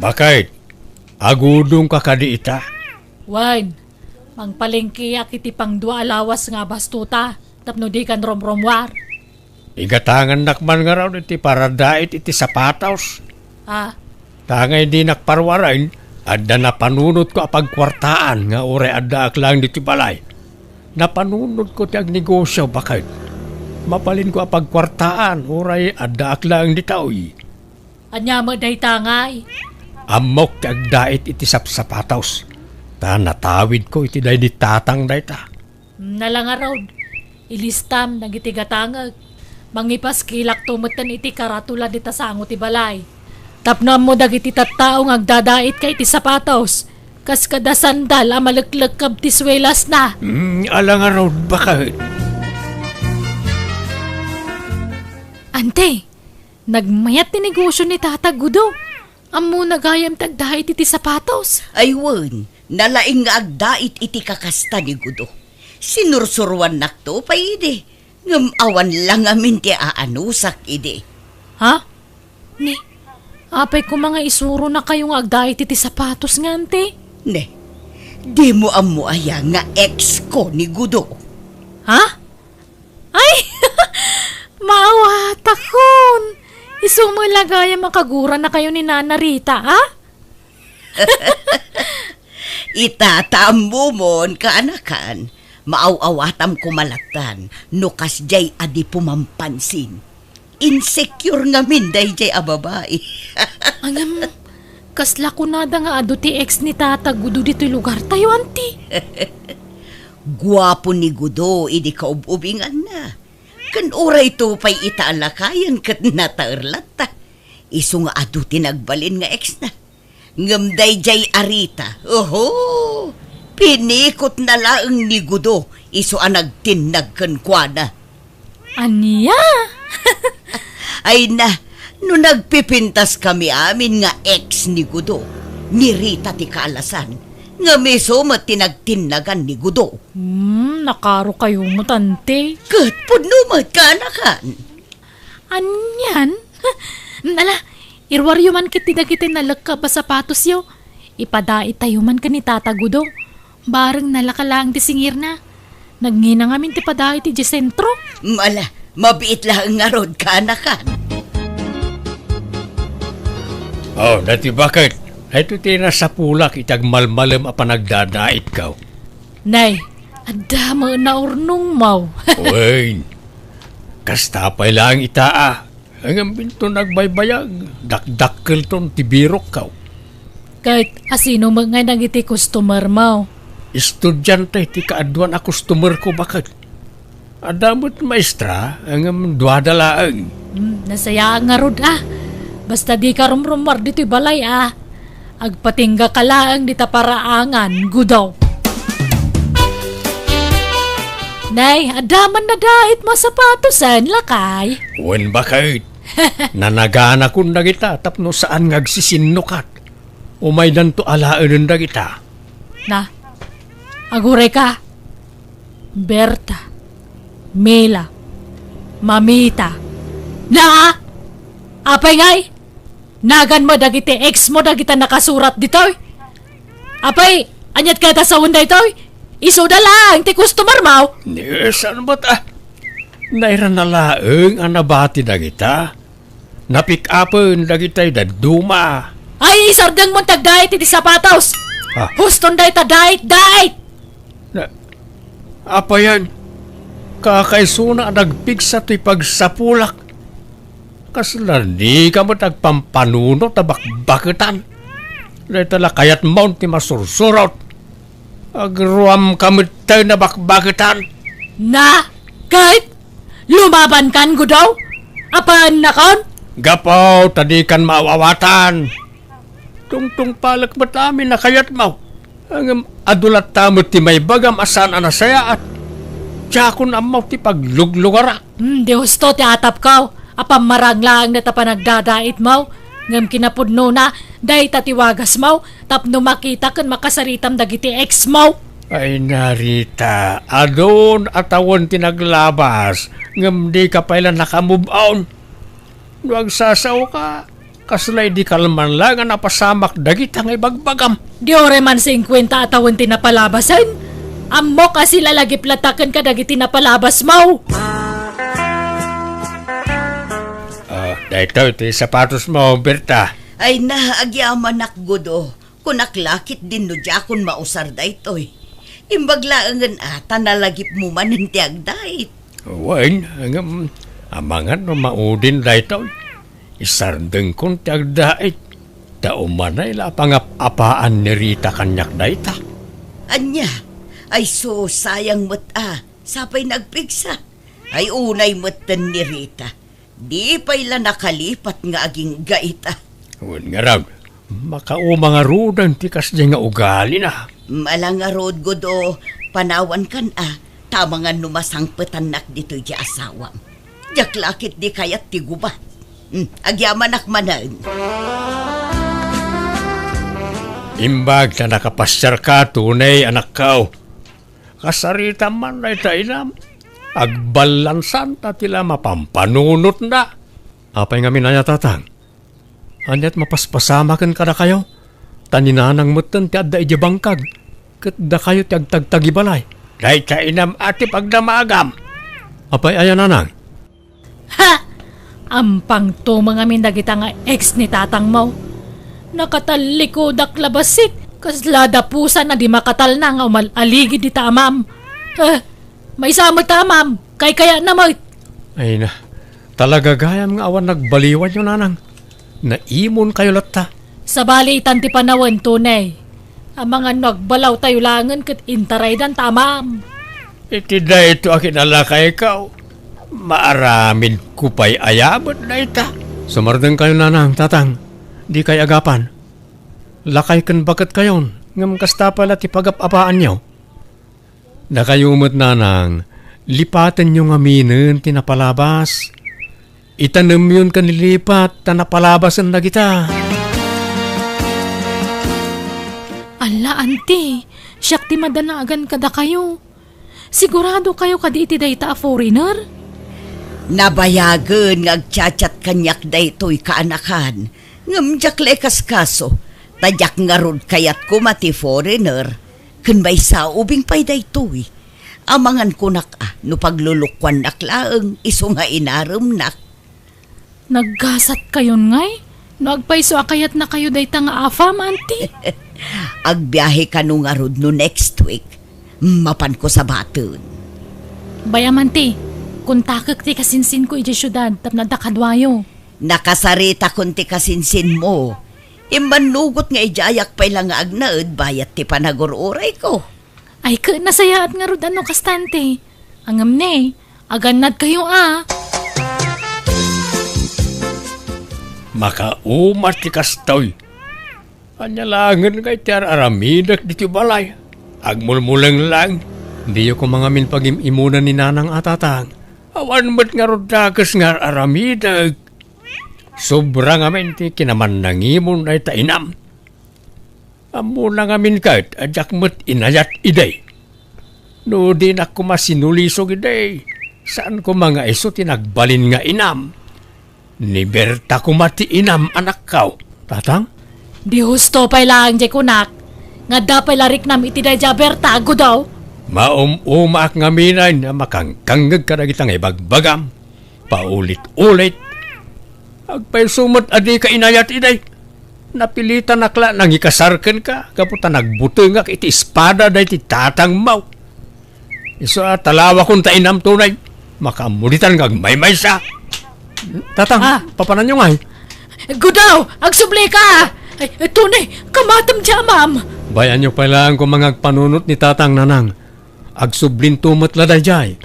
Baket, agudongka kadi ita? Wen, mangpalengkeak iti pangdua a lawas nga abastota tapno dikan rumrumuar. Igatangannak man ngarud iti paradaet iti sapatos. Ah. Ta ngay dinak paruaren, adda napanunotko a pagkuartaan nga uray addaak laeng ditoy balay. Napanunotko ti agnegosio, baket. Mabalinko a pagkuartaan uray addaak laeng ditoy. Ania met dayta ngay? Ammok ti agdaet iti sapsapatos, ta natawidko iti daydi tatang dayta. Nala ngarud, ilistam dagiti gatangek. Mangipaskilakto metten iti karatula dita sango ti balay. Tapno ammo dagiti tattao nga agdadait ka iti sapatos, kas kada sandal a maleklekkeb ti suelasna. Mm, ala ngarud, baket. Ante, nagmayat ti negosio ni Tata Gudo. Ammona gayam ti agdait iti sapatos. Ay wen, nalaing nga agdait iti kakasta ni Gudo. Sinursuruannakto pay idi, ngem awan la ngamin ti aanusak idi. Ha? Ni, apay koma nga isuronakayo nga agdait iti sapatos nga, ante? Ne, dimo ammo aya nga ex ko ni Gudo? Ha? Ay! Maawatakon! Isu met la gayam a kaguranakayo ni Nana Rita, a? Ita ta ammomon, kaanakan, maaw-awatam koma lattan no kasdiay a di pumampansin. Insecure ngamin daydiay a babai. Ngem, kasla kunada nga adu ti ex ni Tata Gudo ditoy lugartayo, anti? Guapo ni Gudo idi kaub-ubinganna. Ken urayto pay ita a lakayen ket nataer latta. Isu nga adu ti nagbalin nga exna. Ngem daydiay a Rita, oho, pinikotna laeng ni Gudo isu a nagtinnag kenkuana. Ania? Ay na, no nagpipintas kami amin nga ex ni Gudo, ni Rita ti kaalasan, ngem isu met ti nagtinnagan ni Gudo. Hmm, nakarokayo met, ante. Ket pudno met, kaanakan. Anian? Ala, iruaryo man ketdi dagiti nalekkeb a sapatosyo. Ipadaitayo man ken ni Tata Gudo. Bareng nalaka laeng ti singirna. Nagngina ngamin ti padait idiay sentro. Ala, mabiit laeng ngarud, kaanakan. Oh, dati baket. Daytoy ti nasapulak iti agmalmalem a panagdadaitko. Nay, adda met naurnongmo. Wen, kasta pay laeng ita a. Ngem inton nagbaybayag, dakdakkelton ti birokko. Ket asino met ngay dagiti customermo? Estudiante ti kaaduan a customerko, baket. Adda met maestra, ngem duada laeng. Hmm, nasayaat ngarud a. Basta dika rumrumuar ditoy balay a. Agpatinggaka laeng dita paraangan, Gudo. Nay, adda man nadait mo a sapatosen, lakay? Wen, baket. Nanaganakon dagita tapno saan nga agsisinnukat. Umaydanto alaenen dagita. Na, agurayka. Berta, Mila, Mamita. Na! Apay ngay? Naganmo dagiti ex mo dagita nakasurat ditoy? Apay, aniat kayat a sawen daytoy? Isuda laeng ti customermo? Ni, saan met a? Nairana laeng a nabati dagita. Napick-upen dagitay dadduma. Ay, isardengmo ti agdait iti sapatos! Ah. Huston dayta dait, dait! Na, apayan, kakaisuna a nagpigsa ti pagsapulak. Kasla dika met agpampanunot a bakbaketan. Dayta la kayatmon ti masursurot. Agruamka met tay nabakbaketan. Na, ket lumabankan, Gudo? Apaannakon? Gapu ta dikan maaw-awatan. Tungtungpalek met amin a kayatmo. Ngem adu latta met ti maibagam a saan a nasayaat. Diakon ammo ti pagluglugarak. Hmm, di husto ti atapko a pammarang laeng dayta panagdadaitmo, ngem kinapudnona, dayta ti wagasmo tapno makita ken makasaritam dagiti ex mo. Ay, Narita, adun a tawen ti naglabas, ngem dika pay la naka-move on. No agsasaoka, kasla idi kalman la nga napasamak dagita nga ibagbagam. Di uray man singkuenta a tawen ti napalabasen. Ammok a silalagip latta ken kadagiti napalabasmo. Ah, daytoy ti sapatosmo, Berta. Ay na, agyamanak, Gudo. Kunak la ketdin no diakon mausar daytoy. Imbag laengen a ta nalagipmo manen ti agdait. Wen, ngem, amangan no maudin daytoy. Isardengkon ti agdait, ta umanay la a pangap-apaan ni Rita kaniak dayta. Ania, Ay sus, sayang met a, sapay nagpigsa. Ay unay metten ni Rita. Di pay la nakalipat nga agingga ita. Wen ngarud, makauma ngaruden ti kasdiay nga ugalina. Ala ngarud, Gudo, panawankan a, ta amangan no masangpetannak ditoy ti asawam. Diak la ket di kayat ti gubat. Hmm, agyamanak manen. Imbag ta nakapasiarka, Tony, anakko. Kasaritam man dayta inam. Agballansanta ti la mapampanunotna. Apay ngamin aya, Tatang? Aniat mapaspasamaken kadakayo? Ta ni Nanang metten ti adda idiay bangkag, ket dakayo ti agtagtagibalay. Dayta inam a ti pagdamagam. Apay aya, Nanang? Ha! Ampang tumeng amin dagita nga ex ni tatangmo. Nakatallikudak la bassit, kasla dapusan a di makatalna nga umal-aligid dita amam. Eh, maysa met ta amam, kaykayatna met. Ay na, talaga gayam nga awan nagbaliwanyo, Nanang. Naimonkayo latta. Sabali itan ti panawen, Tony. Amangan no agbalawtayo laengen ket intaraydan ta amam. Iti daytoy a kinalakayko, maaramidko pay aya met dayta? Sumardengkayo, Nanang, Tatang, dikay agapan. Lakay ken baketkayon, ngem kasta pay la ti pagap-apaanyo. Dakayo met, Nanang, lipatenyo ngaminen ti napalabas. Itanemyon ken lilipat ta napalabasen dagita. Alla, Auntie, siak ti madanagan kadakayo. Siguradokayo kadi iti dayta a foreigner? Nabayagen nga agchat-chat kaniak daytoy kaanakan, ngem diak la ikaskaso, ta diak ngarud kayat koma ti foreigner. Ken maysa, ubing pay daytoy. Amangan kunak a no paglulukuannak laeng isu nga inaremnak. Naggasatkayon ngay? No agpayso a kayatnakayo dayta nga afam, Auntie? Agbiahe kano ngarud no next week. Mapanko sabaten. Bay-am, Auntie, kontakek ti kasinsinko idiay siudad tapno adda kaduayo. Nakasaritakon ti kasinsinmo. Immannugot nga idiayak pay la nga agnaed bayat ti panagur-urayko. Ay, ket nasayaat ngarud a no kasta, Auntie. Ngem ne, agannadkayo a. Makauma ti kastoy. Ania laengen ngay ti ar-aramidek ditoy balay? Agmulmuleng laeng. Diyo koma ngamin pagim-imunan ni Nanang a, Tatang. Awan met ngarud dakes nga ar-aramidek. Sobra ngamin ti kinamannangimon dayta inam. Ammona ngamin ket a diak met inayat idi. No dinak koma sinulisog idi, saan koma nga isu ti nagbalin nga inam. Ni Berta koma ti inam, anakko. Tatang? Di husto pay laeng diay kunak. Nga adda pay la riknam iti daydiay a Berta, Gudo? Maum-umaak ngamin a makangkangngeg kadagita nga ibagbagam. Paulit-ulit. Agpayso met a dika inayat idi. Napilitanak la nangikasar kenka gapu ta nagbutengak iti espada daydi tatangmo. Isu a talawakon ta inam, Tony. Makaammo ditan nga agmaymaysa. Tatang, ah, papananyo ngay? Gudo, agsublika! Ay, Tony, kamatem diay amam! Bay-anyo pay laeng koma nga agpanunot ni Tatang, Nanang. Agsublinto met la daydiay.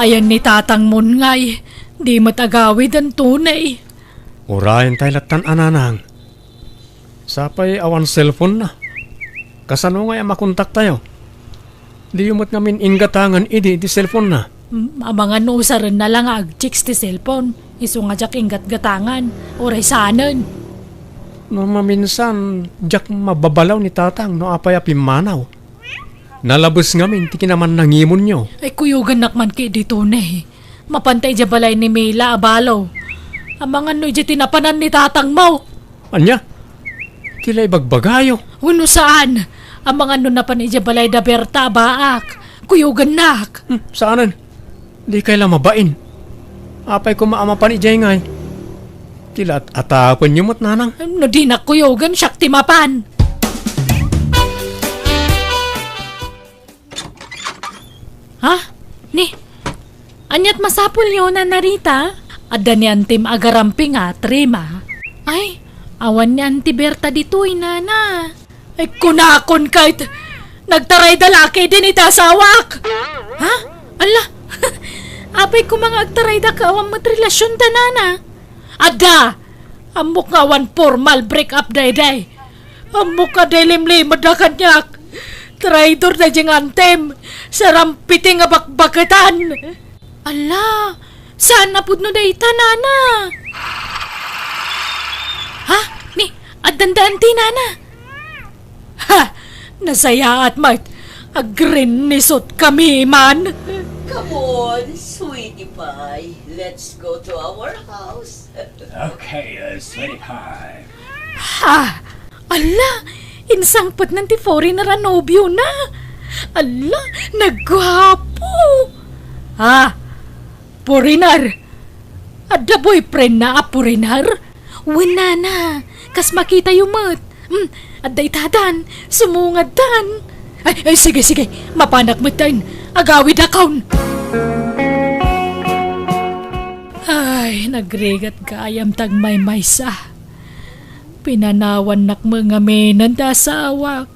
Ayan ni tatangmon ngay, di met agawiden, Tony. Urayentayo lattan a, Nanang. Sapay awan cellphone-na. Kasano ngay a makontaktayo? Diyo met ngamin inggatangan idi ti cellphone-na. Mm, amangan no usarenna la nga agchicks ti cellphone. Isu nga diak inggatgatangan, uray saanen. No maminsan, diak mababalaw ni Tatang no apay a pimmanaw. Nalabes ngamin ti kinamannangimonyo. Ay, kuyogannak man ketdi, Tony. Mapanta idiay balay ni Mila a balo. Amangan no idiay ti napanan ni tatangmo. Ania? Ti la ibagbagayo? Wenno saan? Amangan no napan idiay balay da Berta a baak. Kuyogannak. Hmm, saanen? Dikay la mabain. Apay koma a mapan idiay ngay? Ti la at-, atapenyo met, Nanang. No dinak kuyogan, siak ti mapan. Ha? Ni, aniat masapulyo, Nana Rita? Adda ni Antim agaramping a trema. Ay, awan ni Anti Berta ditoy, Nana. Ay, kunakon ket, nagtarayda la ketdin iti asawak. Ha? Ala, apay koma nga agtarayda ket awan met relasionda, nana? Adda! Ammok nga awan formal break-up daydiay. Ammok nga dilimlimedda kaniak. Traidor daydiay nga antem. Sarampiti nga bakbaketan. Ala, saan a pudno dayta, nana? Ha? Ni, addanda anti, nana? Ha! Nasayaat met. Agrinnisot kami man. Come on, sweetie pie. Let's go to our house. Okay, uh, sweetie pie. Ha! Ala! Insangpetnan ti foreigner a nobiona! Ala! Nagguapo! Ha! Foreigner! Adda boyfriendna a foreigner? Wen, nana, kas makitayo met. Hmm, adda itadan, sumungaddan. Ay, ay, sige, sige, mapanak metten. Agawidakon. Ay, nagrigat gayam ti agmaymaysa. Pinanawannak met ngaminen ti asawak.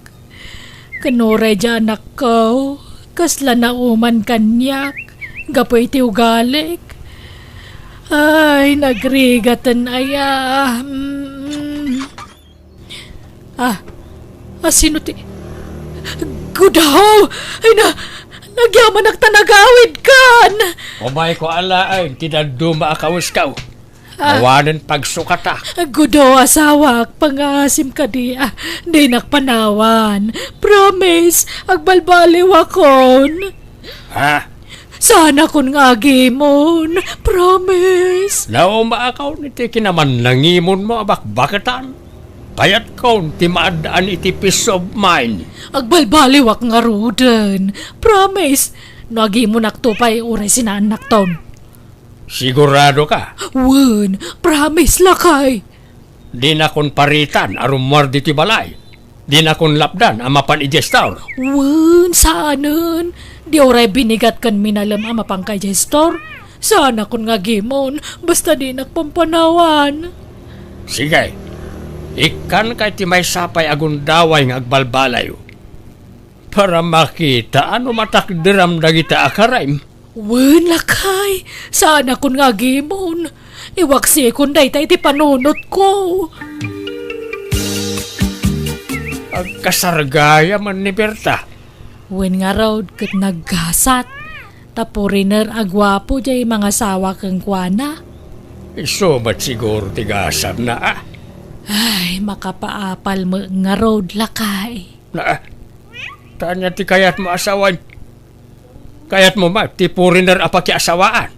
Ken uray diay anakko, kasla nauman kaniak gapu iti ugalik. Ay, nagrigaten aya. Mm. Ah, ah, sino ti, Gudaw! Ay na, nagyamanak ta nagawidkan! Umayko alaen ti dadduma a kawesko. Ah. Awanen pagsukatak. Gudo, asawak, pangaasim kadi, ah, dinak panawan. Promise, agbalbaliwakon. Ha? Saanakon nga agimon. Promise. Naumaakon iti kinamannangimonmo a bakbaketan. Kayatkon ti maaddaan iti peace of mind. Agbalbaliwak ngaruden. Promise. No agimonakto pay, uray sinaannakton. Siguradoka? Wen, promise, lakay. Dinakon paritan a rummuar ditoy balay. Dinakon lapdan a mapan idiay store. Wen, saanen. Di uray binigat ken minalem a mapanka idiay store. Saanakon nga agimon, basta dinak pampanawan. Sige. Ikkanka iti maysa pay a gundaway nga agbalbalayo. Para makitaam no matakderam dagita a karaem. Wen, lakay, saanakon nga agimon. Iwaksikon dayta iti panunotko. Agkasar gayam ni Berta. Wen ngarud ket naggasat. Ta foreigner a guapo diay mangasawa kenkuana. Isu met siguro ti gasatna, a. Ay, makapaapal met ngarud, lakay. Na, ta ania ti kayatmo a sawen? Kayatmo met ti foreigner a pakiasawaan?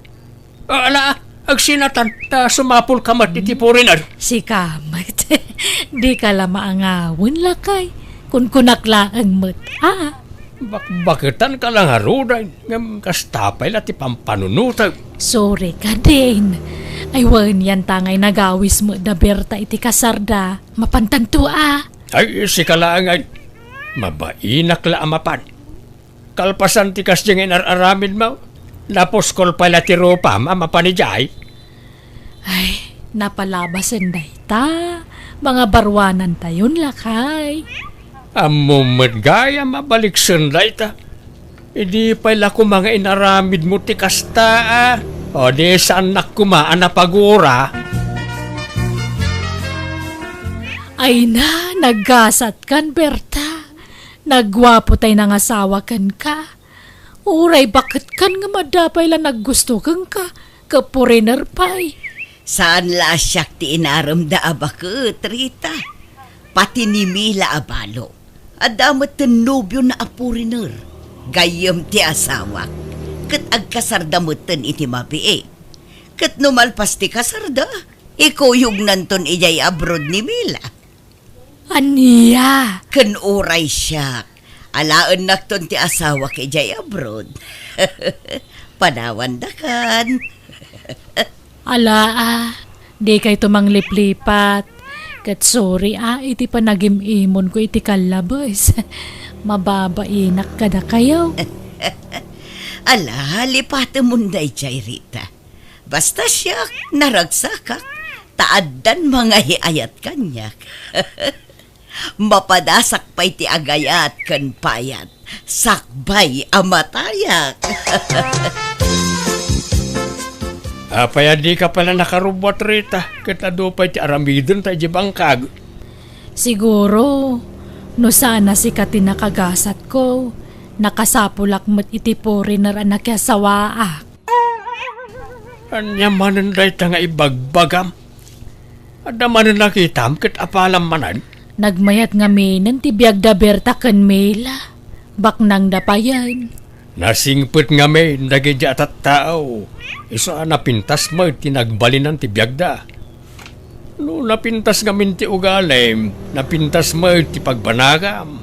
A, ala, agsinatan, ta sumapulka met iti foreigner. Sika met. Dika la maangawen, lakay. Kunkunak laeng met, a. Bakbaketanka la ngaruden, ngem kasta pay la ti pampanunotem. Sorry kadin. Ay, wen, yanta nga inagawis met da Berta iti kasarda. Mapantanto, a. Ay, sika laeng, ay. Mabainak la a mapan. Kalpasan ti kasdiay nga inar-aramidmo, napuskol pay la ti rupam a mapan idiay. Ay, napalabasen dayta. Mangabaruanantayon, lakay. Ammom met gayam a baliksen dayta. Idi pay la koma nga inaramidmo ti kasta, a. O di saannak koma a napagura. Ay na, naggasatkan, Berta. Nagguapo tay nangasawa kenka. Uray baketkan nga adda pay la naggusto kenka, ket foreigner pay. Saan la a siak ti inaremda a baket, Rita. Pati ni Mila a balo, adda metten nobiona a foreigner. Gayyem ti asawak, ket agkasarda metten iti mabiit. Ket no malpas ti kasarda, ikuyognanton idiay abroad ni Mila. Ania? Ken uray siak, alaennakton ti asawak idiay abroad. Panawandakan. Ala, a, dikayto mangliplipat. Ket sorry, a, iti panagim-imonko iti kallabes. Mababainak kadakayo. Ala, lipatemon daydiay, Rita. Basta siak, naragsakak, ta addan mangaay-ayat kaniak. Mapadasak pay ti agayat ken payat, sakbay a matayak. Apay a dika pay la nakarubbuat, Rita, ket adu pay ti aramidenta idiay bangkag? Siguro, no saan a sika ti nakagasatko, nakasapulak met iti foreigner a nakiasawaak. Ania manen dayta nga ibagbagam? Adda manen nakitam ket apalam manen? Nagmayat ngaminen ti biag da Berta ken Mila. Baknangda payen. Nasingpet ngamin dagiti a tattao. Isu a napintas met ti nagbalinan ti biagda. No napintas ngamin ti ugalim, napintas met ti pagbanagam.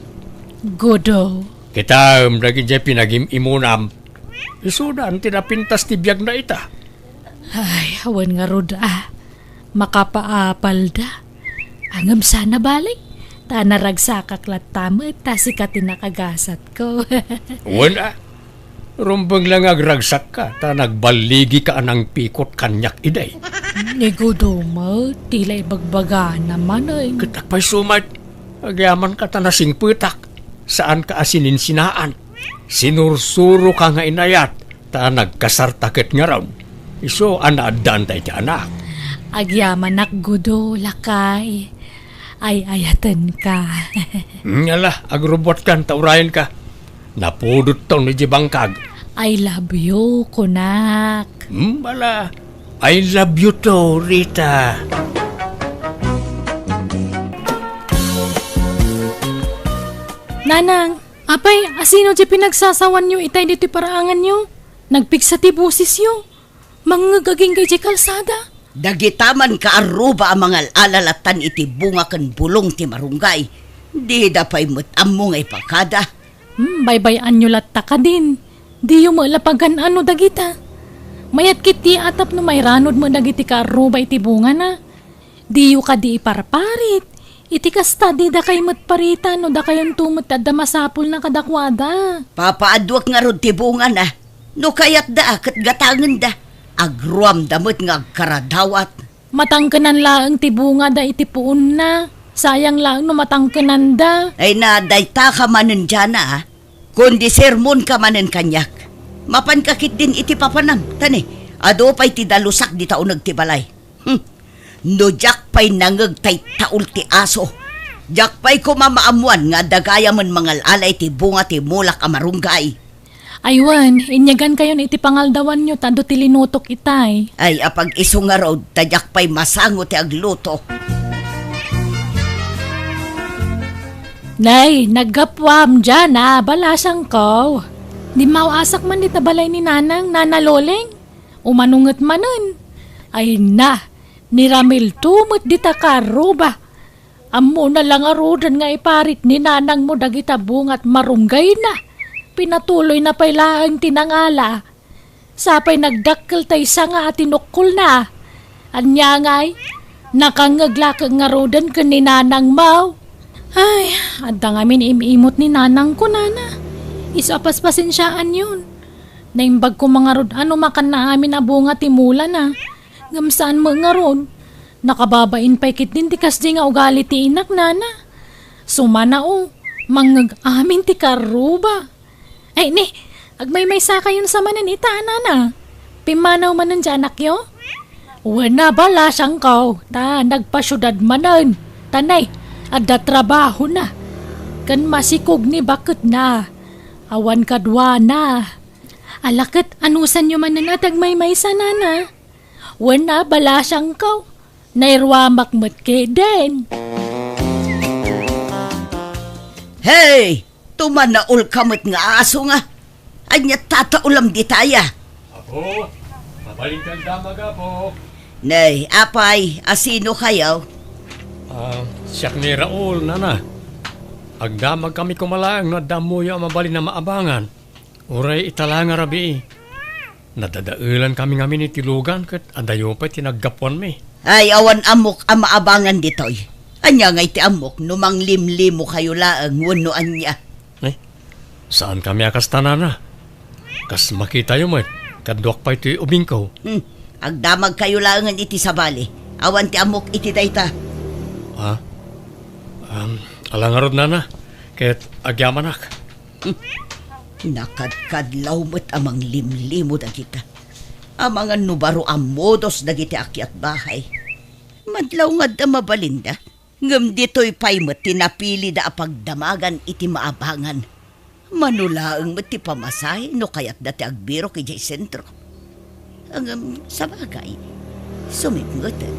Gudo. Kitaem dagiti pinagim-imunam. Isudan ti napintas ti biagna ita. Ay, awan ngarud a. Makapaapalda. Ngem saan a bale. Ta naragsakak latta met, ta sika ti nakagasatko. Wen a. Rumbeng la nga agragsakka, ta nagballigika a nangpikot kaniak idi. Ni Gudo met, ti la ibagbagana manen. Ket apay sumat, agyamanka ta nasingpetak. Saanka a sininsinaan. Sinursuroka nga inayat, ta nagkasarta ket ngarud. Isu a naaddaanta iti anak. Agyamanak, Gudo, lakay. Ay-ayatenka. Ngala, agrubbuatkan ta urayenka. Napudotton idiay bangkag. I love you, kunak. Hmm, bala. I love you too, Rita. Nanang, apay, asino ti pinagsasawanyo itay ditoy paraanganyo? Nagpigsa ti bosesyo. Mangngeg agingga idiay kalsada. Dagita man kaarruba a mangal-ala lattan iti bunga ken bulong ti marunggay. Dida pay met ammo nga ipakada. Hmm, baybay-anyo latta kadin. Diyo met la pagan-ano dagita. Mayat ketdi a tapno mairanod met dagiti kaarruba iti bungana. Diyo kadi iparparit. Iti kasta, di dakay met paritan no dakayonto met ti adda masapulna kadakuada. Papaaduek ngarud ti bungana. No kayatda, ket gatangenda. Agruamda met nga agkaradawat. Matangkenan laeng ti bungada iti puonna. Sayang laeng no matangkenanda. Ay na, daytaka manen diana, a. Kundi sermonka manen kaniak. Mapanka ketdin iti papanam, ta ne, adu pay ti dalusak dita uneg ti balay. Hmm. No diak pay nangngeg ta ittaul ti aso, diak pay koma maammuan nga adda gayamen mangal-ala iti bunga ti mulak a marunggay. Ay wen, inyagankayon iti pangaldawanyo ta adu ti linutok itay. Ay, apag-isu ngarud, ta diak pay masango ti agluto. Nay, naggapuam diana, balasangko. Dimmaw-asak man dita balay ni Nanang, Nana Loleng. Umano nget manen? Ay na, ni Ramil to met dita kaarruba. Ammona la ngaruden nga iparit ni nanangmo dagita bunga ti marunggayna. Pinatuloyna pay laeng ti nangala. Sapay nagdakkel tay sanga a tinukkolna. Ania ngay, nakangngeg la ket ngaruden ken ni nanangmo. Ay, adda ngamin im-imot ni nanangko, nana. Isu a paspasensiaanyon. Naimbag koma ngarud a no makanna amin a bunga ti mulana. Ngem saan met ngarud. Nakababain pay ketdin ti kasdi nga ugali ti inak, nana. Sumanao, mangngeg amin ti kaarruba. Ay, ni, agmaymaysakayon sa manen ita, nana. Pimmanaw manen ti anakyo? Wen a, balasangko, ta nagpasiudad manen. Ta nay, adda trabahona. Ken masikog ni baketna. Awan kaduana. Ala ket, anusanyo manen a ti agmaymaysa, nana? Wen a, balasangko. Nairuamak met ketdin. Hey! Tumanaol ka met nga aso nga. Ania tataolam ditaya? Apo, mabalin kang damag, Apo. Nay, apay, asino kayo? Ah, siak ni Raul, nana. Agdamag kami koma laeng no adda ammoyo a mabalin a maabangan. Uray ita la nga rabii. Nadadaelan kami ngamin iti lugan ket adayo pay ti naggapuanmi. Ay, awan ammok a maabangan ditoy. Ania nga iti ammok no manglimlimo kayo laeng wenno ania? Eh, saan kami a kasta, nana. Kas makitayo met, kaduak pay toy ubingko. Hmm, agdamag kayo laengen iti sabali. Awan ti ammok iti dayta. Ha? Um, Ala ngarud, nana, ket agyamanak. Nakadkadlaw met a manglimlimo dagita. Amangan no baro a modos dagiti akiat bahay. Madlaw nga adda mabalinda, ngem ditoy pay met ti napilida a pagdamagan iti maabangan. Mano laeng met ti pamasahe no kayatda ti agbirok idiay sentro. Ngem, sabagay, sumipngeten.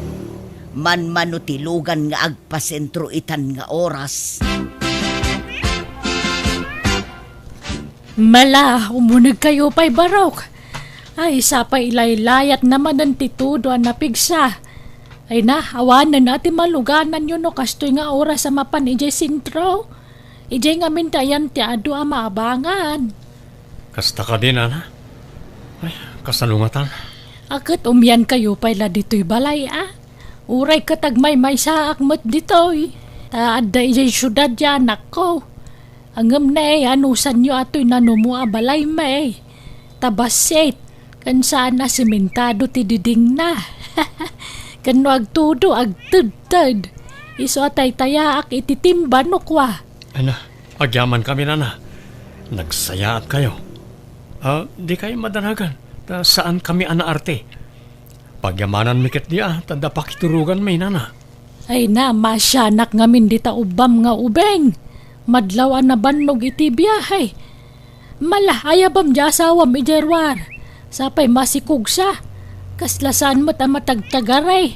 Manmano ti lugan nga agpasentro itan nga oras. Mala, umunegkayo pay, barok. Ay, sapay ilaylayatna manen ti tudo a napigsa. Ay na, awanen a ti malugananyo no kastoy nga oras a mapan idiay sentro. Idiay ngamin ti ayan ti adu a maabangan. Kasta kadi, nana? Ay, kasano ngatan? A ket umiankayo pay la ditoy balay, a? Uray ket agmaymaysaak met ditoy. Ta adda idiay siudad ti anakko. Ngem ne, anusanyo atoy nanumo a balay met. Ta bassit, ken saan a sementado ti didingna. Ken no agtudo, agtedted. Isu a taytayaak iti timba no kua. Ana, agyamankami, nana. Nagsayaatkayo. A, dikay madanagan, ta saankami a naarte. Pagyamananmi ketdi a, ta adda pakituroganmi, nana. Ay na, maasianak ngamin dita ubbam nga ubing. Madlaw a nabannog iti biahe. Mala, ayabam ti asawam idiay ruar. Sapay masikugsa. Kasla saan met a matagtagari.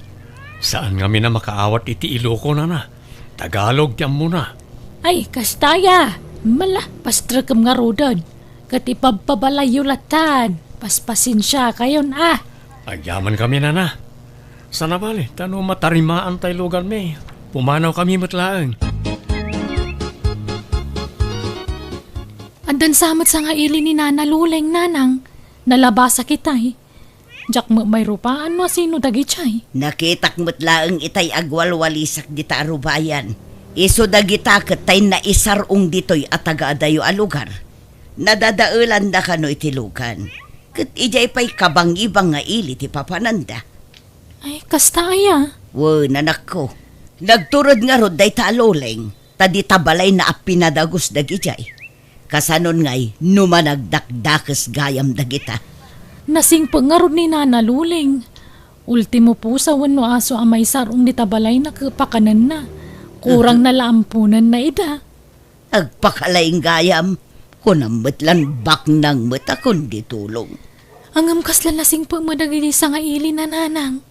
Saan ngamin a makaawat iti Iloko, nana. Tagalog ti ammona. Ay, kasta aya. Mala, pastrekem ngaruden. Ket ipabpabalayyo latan. Paspasensiakayon a. Agyamankami, nana. Saan a bale, ta no matarimaan tay luganmi, pumanawkami met laeng. Addan sa met sangaili ni Nana Luleng, nanang. Nalabasak itay. Diak met mairupaan no asino dagitay. Nakitak met laeng itay agwalwalisak dita a rubayan. Isu dagita ket tay naisar-ong ditoy a tagaadayo a lugar. Nadadaelanda kano iti lugan. Ket idiay pay kabangibang nga ili ti papananda. Ay, kasta aya? Wen, anakko. Nagtured ngarud dayta a Luleng, ta dita balayna a pinadagus dagidiay. Kasanon ngay no managdakdakes gayam dagita? Nasingpet ngarud ni Nana Luleng. Ultimo pusa wenno aso a maisar-ong dita balayna ket pakanenna. Kurangna la amponenna ida. Agpakalaing gayam, kunam met lan baknang met a kundi tulong. Ngem kasla nasingpet met dagiti sangaili, nanang.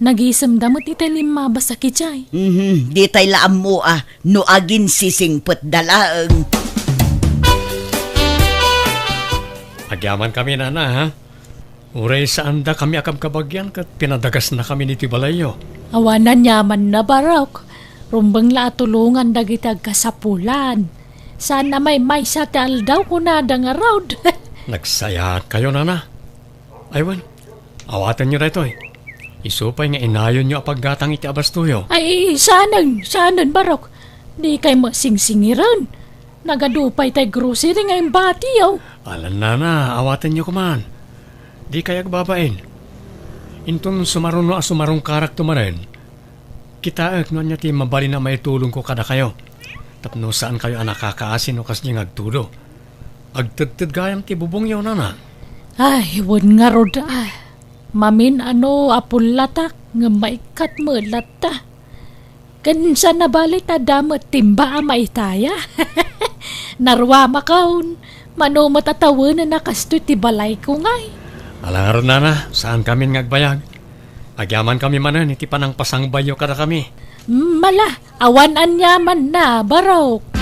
Nagisemda met iti limmabas a kidiay. Mhm, ditay la ammo a no aginsisingpetda laeng. Agyamankami, nana, ha? Uray saandakami a kabkabagian ket pinadagasnakami iti balayyo. Awan aniamanna, barok. Rumbeng la a tulongan dagiti agkasapulan. Saan a maymaysa ti aldaw, kunada ngarud. Nagsayaatkayo, nana. Ay wen, awatenyo daytoy. Isu pay nga inayonyo a paggatang iti abastoyo. Ay, saanen, saanen, barok. Dikay met singsingiren. Nagadu pay tay grocery nga imbatiyo. Alan, nana, awatenyo koman. Dikay agbabain. Inton sumaruno a sumarungkarakto manen, kitaek no ania ti mabalin a maitulongko kadakayo. Tapno saankayo a nakakaasi no kasdiay nga agtudo. Agtedted gayam ti bubongyo, nana. Ay, wen ngarud a. Mamin-ano a pullatak, ngem maikkat met latta. Ken saan a bale ta adda met timba a maitaya. Naruamakon, mano met a tawenen a kastoy ti balayko ngay. Ala ngarud, nana, saankamin nga agbayag. Agyamankami manen iti panangpasangbayyo kadakami. Mala, awan aniamanna, barok.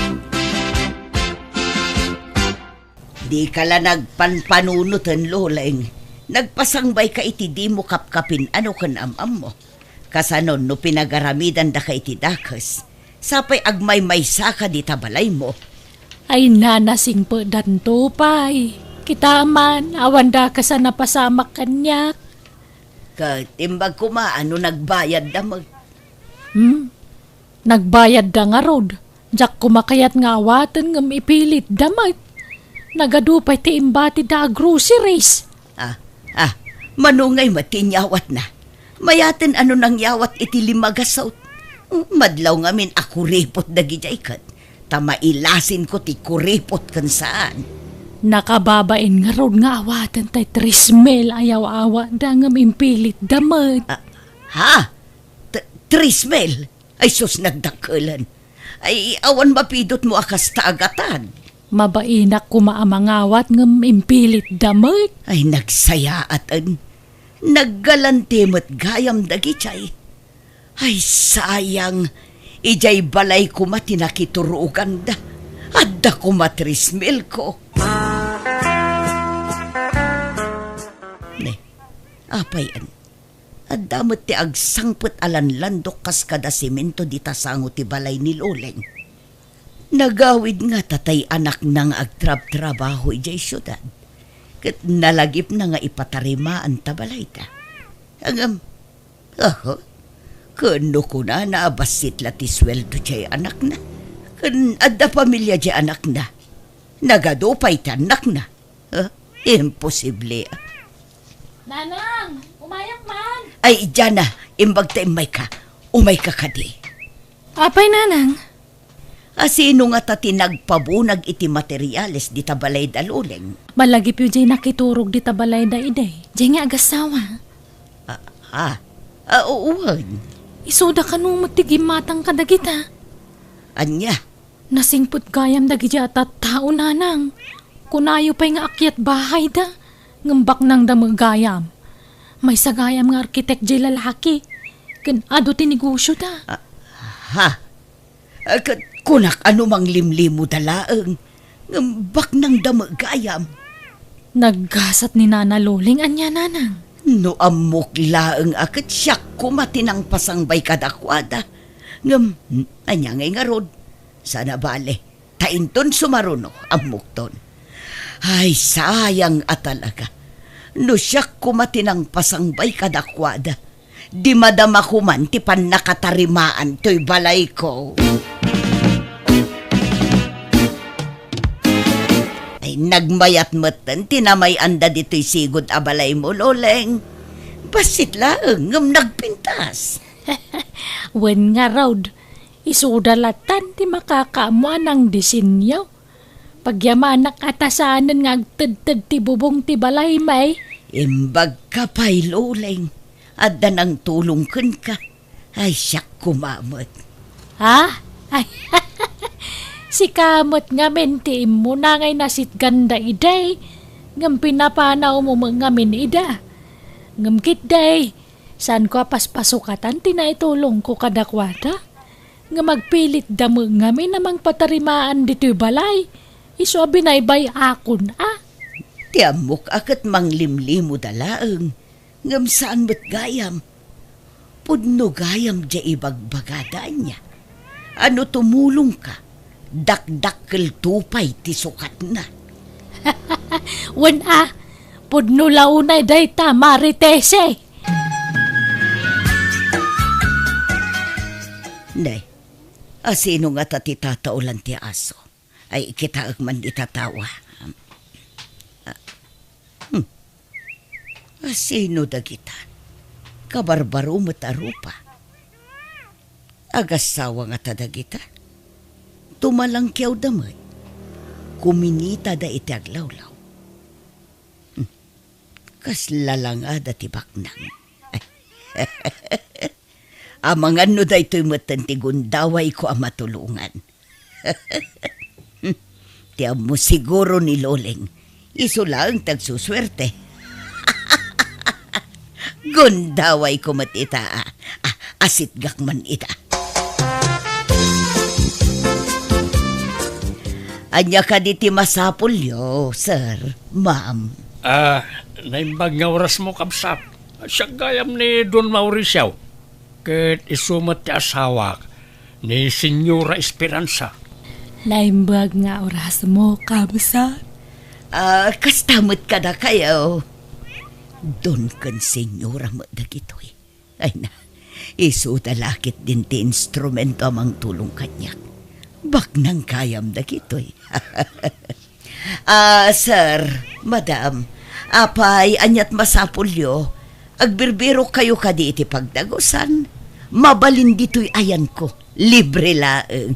Dika la nagpanpanunoten, Luleng. Nagpasangbayka iti dimo kapkapin-ano ken am-ammo. Kasanon no pinagaramidandaka iti dakes, sapay agmaymaysaka dita balaymo. Ay, nana, singpetdanto pay. Kita man, awan dakes a napasamak kaniak. Ket imbag koma a no nagbayadda met. Hmm? Nagbayadda ngarud. Diak koma kayat nga awaten ngem ipilitda met. Nagadu pay ti imbatida a groceries. Ah, ah, mano ngay met ti inyawatna? Mayaten a no nangyawat iti lima gasut. Madlaw ngamin a kuripot dagidiay ket, ta mailasinko ti kuripot ken saan. Nakababain ngarud nga awaten tay tres mil a yaw-awatda ngem impilitda met. Ah, ha? T-, tres mil? Ay sus, nagdakkelen. Ay, awan mapidutmo a kasta a gatad. Mabainak koma a mangawat ngem impilitda met. Ay, nagsayaaten. Naggalanti met gayam dagidiay. Ay, sayang. Idiay balay koma ti nakituroganda. Adda koma tres mil ko. Ne, apay, adda met ti agsangpet a lanlandok kas kada semento dita sango ti balay ni Loleng. Nagawid ngata tay anakna nga agtrabtrabaho idiay siudad, ket nalagipna nga ipatarimaan ta balayda. Ngem, aha, ken no kunana a bassit la ti sueldo diay anakna, ken adda pamilia diay anakna, nagadu pay ti annakna. Huh? Imposible. Nanang, umayak man. Ay, Jana, imbag ta immayka. Umayka kadi. Apay, Nanang? A, sino ngata ti nagpabunag iti materiales dita balayda, Loleng? Malagipyo diay nakiturog dita balayda idi. Diay nga agasawa. Ah, ah, ah, wen. Isuda kano met ti gimmatang kadagita? Ania? Nasingpet gayam dagidiay a tattao, Nanang. Kunayo pay nga akyat bahayda, ngem baknangda met gayam. Maysa gayam nga arkitek diay lalaki, ken adu ti negosioda. Ah, ha? Ah, ket kunak a no manglimlimoda laeng, ngem baknangda met gayam. Naggasat ni Nana Loleng ania, Nanang? No ammok laeng a ket siak koma ti nangpasangbay kadakuada. Ngem, ania ngay ngarud? Saan a bale, ta inton sumaruno, ammokton. Ay, sayang a talaga. No siak koma ti nangpasangbay kadakuada, di madama koman ti pannakatarimaan toy balayko. Ay, nagmayat metten ti namay-anda ditoy sigud a balaymo, Loleng. Bassit laeng ngem nagpintas. Wen ngarud, isuda latan ti makakaammo a nangdisenyo. Pagyamanak a ta saanen nga agtedted ti bubong ti balay, may. Imbagka pay, Loleng. Adda nangtulong kenka. Ay, siak koma met. Ha? Ay, sika met ngamin ti immuna ngay nasitganda idi. Ngem pinapanawmo met ngamin ida. Ngem ketdi, saanko a paspasukatan ti naitulongko kadakuada. Ngem agpilitda met ngamin a mangpatarimaan ditoy balay, isu a binaybay-akon a. Ti ammok a ket manglimlimoda laeng, ngem saan met gayam. Pudno gayam diay ibagbagada ania. A no tumulongka, dakdakkelto pay ti sukatna. Wen a, pudno la unay dayta, Maritese. Ne, a sino ngata ti tataolan ti aso? Ay, kitaek man dita tawa. Ah, hmm. A sino dagita? Kabarbaro met a rupa. Agassawa ngata dagita? Tumalangkiawda met. Kuminitada iti aglawlaw. Hmm. Kasla langada ti baknang. Amangan no daytoy metten ti gundawayko a matulongan. Ti ammo siguro ni Loleng, isu laeng ti agsusuerte. Gundawayko met ita, a, a, asitgak man ita. Ania kadi ti masapulyo, sir, ma'am? Ah, naimbag nga orasmo, kabsat. Siak gayam ni Don Mauricio. Ket isu met ti asawak, ni Señora Esperanza. Naimbag nga orasmo, kabsat. Ah, kasta met kadakayo. Don ken señora met dagitoy. Ay na, isuda la ketdin ti instrumento a mangtulong kaniak. Baknang gayam dagitoy. Ah, sir, madam, apay, aniat masapulyo? Agbirbirokkayo kadi iti pagdagusan? Mabalin ditoy ayanko. Libre laeng.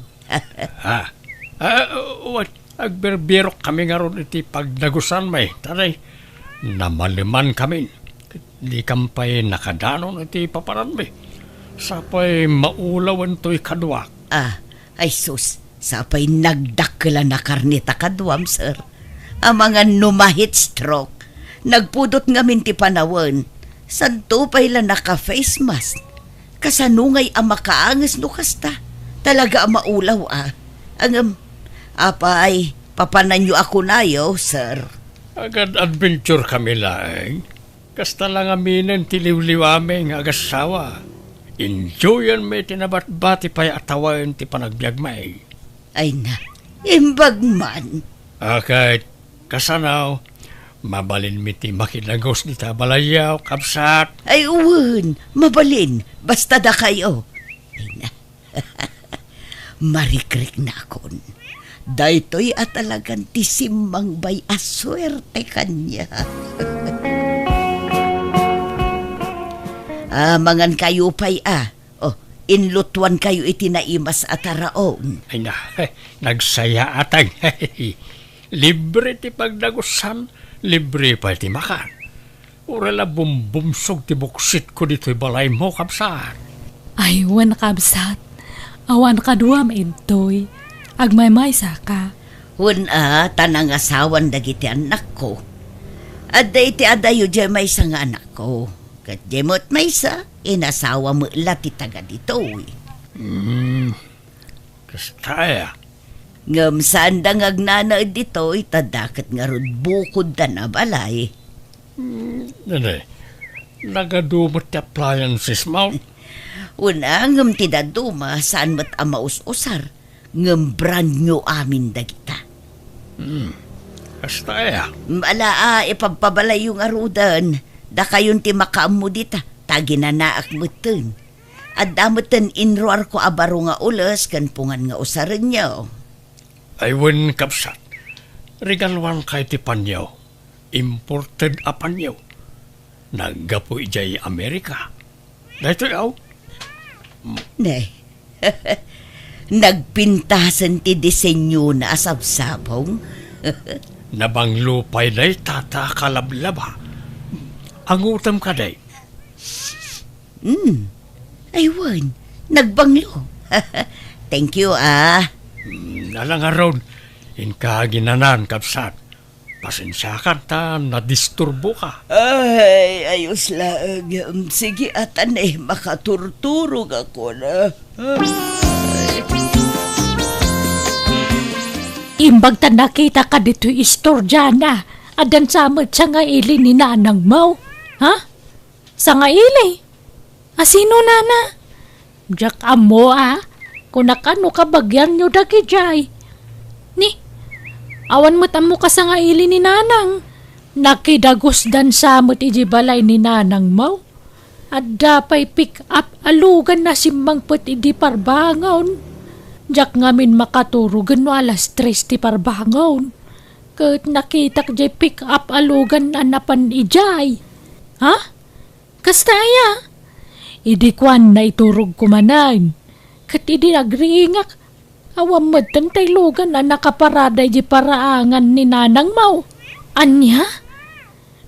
Ah, ah, wen, agbirbirok kami ngarud iti pagdagusanmi, ta namaleman kami. Dikam pay nakadanon iti papananmi. Sapay maulawen toy kaduak. Ah, ay sus, sapay nagdakkel a nakarni ta kaduam, sir. Amangan no ma-heat stroke. Nagpudot ngamin ti panawen. Santo pay la naka-face mask. Kasano ngay a makaanges no kasta? Talaga a maulaw a. Ngem, apay, papananyo a kunayo, sir. Agad-adventure kami laeng. Kasta la ngaminen ti liwliwami nga agassawa. Enjoyanmi ti nabatbati pay a tawen ti panagbiagmi. Ay na, imbag man. Aket, kasano, mabalinmi ti makidagus dita balayyo, kabsat? Ay, wen, mabalin, basta dakayo. Ay na, marikriknakon. Daytoy a talagan ti simmangbay a suerte kaniak. Ah, mangan kayo pay, ah. Oh, inlutuan kayo iti naimas a taraon. Ay na, nagsayaatag. Libre ti pagdagusan, libre pay ti makan. Uray la bumbumsog ti buksitko ditoy balaymo, kabsat. Ay, wen, kabsat. Awan kaduam intoy. Agmaymaysa ka. Wen a, ta nangasawan dagiti annakko. Adda iti adayo diay maysa nga anakko. Ket diay met maysa, inasawa met la ti taga ditoy. Hmm, kasta aya? Ngem saanda nga agnanaed ditoy, ta daket ngarud bukodda a balay. Hmm, nene, nagadu met ti appliances mo? Wen a, ngem ti dadduma, saan met a maus-usar, ngem brand new amin dagita. Hmm, kasta aya? Ala a, ipabpabalayyo ngaruden, dakayon ti makaammo dita, ta aginanaak metten. Adda metten inruarko a baro nga ules ken pungan nga usarenyo. Ay wen, kabsat, regaluanka iti panyo. Imported a panyo. Naggapu idiay Amerika. Daytoy, aw? Ne. Nagpintasen ti disenyona a sabsabong. Nabanglo pay dayta ta kalablaba. Angutem kadi? Hmm. Ay, wen, nagbanglo. Thank you, ah. Hmm, ala ngarud, inka aginanan, kabsat. Pasensiakan ta nadisturboka. Ay, ayos laeng. Sige, a ta ne, makaturturogakon. Imbag ta nakitaka ditoy istorya na, addan sa met sangaili ni nanangmo. Ha? Sangaili? Asino, nana? Diak ammo a, kunak a no kabagianyo dagidiay. Ni, awan met ammo kasangaili ni nanang. Nakidagusdan sa met idiay balay ni nanangmo. Adda pay pick-up a lugan a simmangpet idi parbangon. Diak ngamin makaturogen no alas tres ti parbangon. Ket nakitak diay pick-up a lugan a napan idiay. Ha? Kasta aya? Idi kuan, naiturogko manen. Ket idi agriingak, awan metten tay lugan a nakaparada idiay paraangan ni nanangmo. Ania?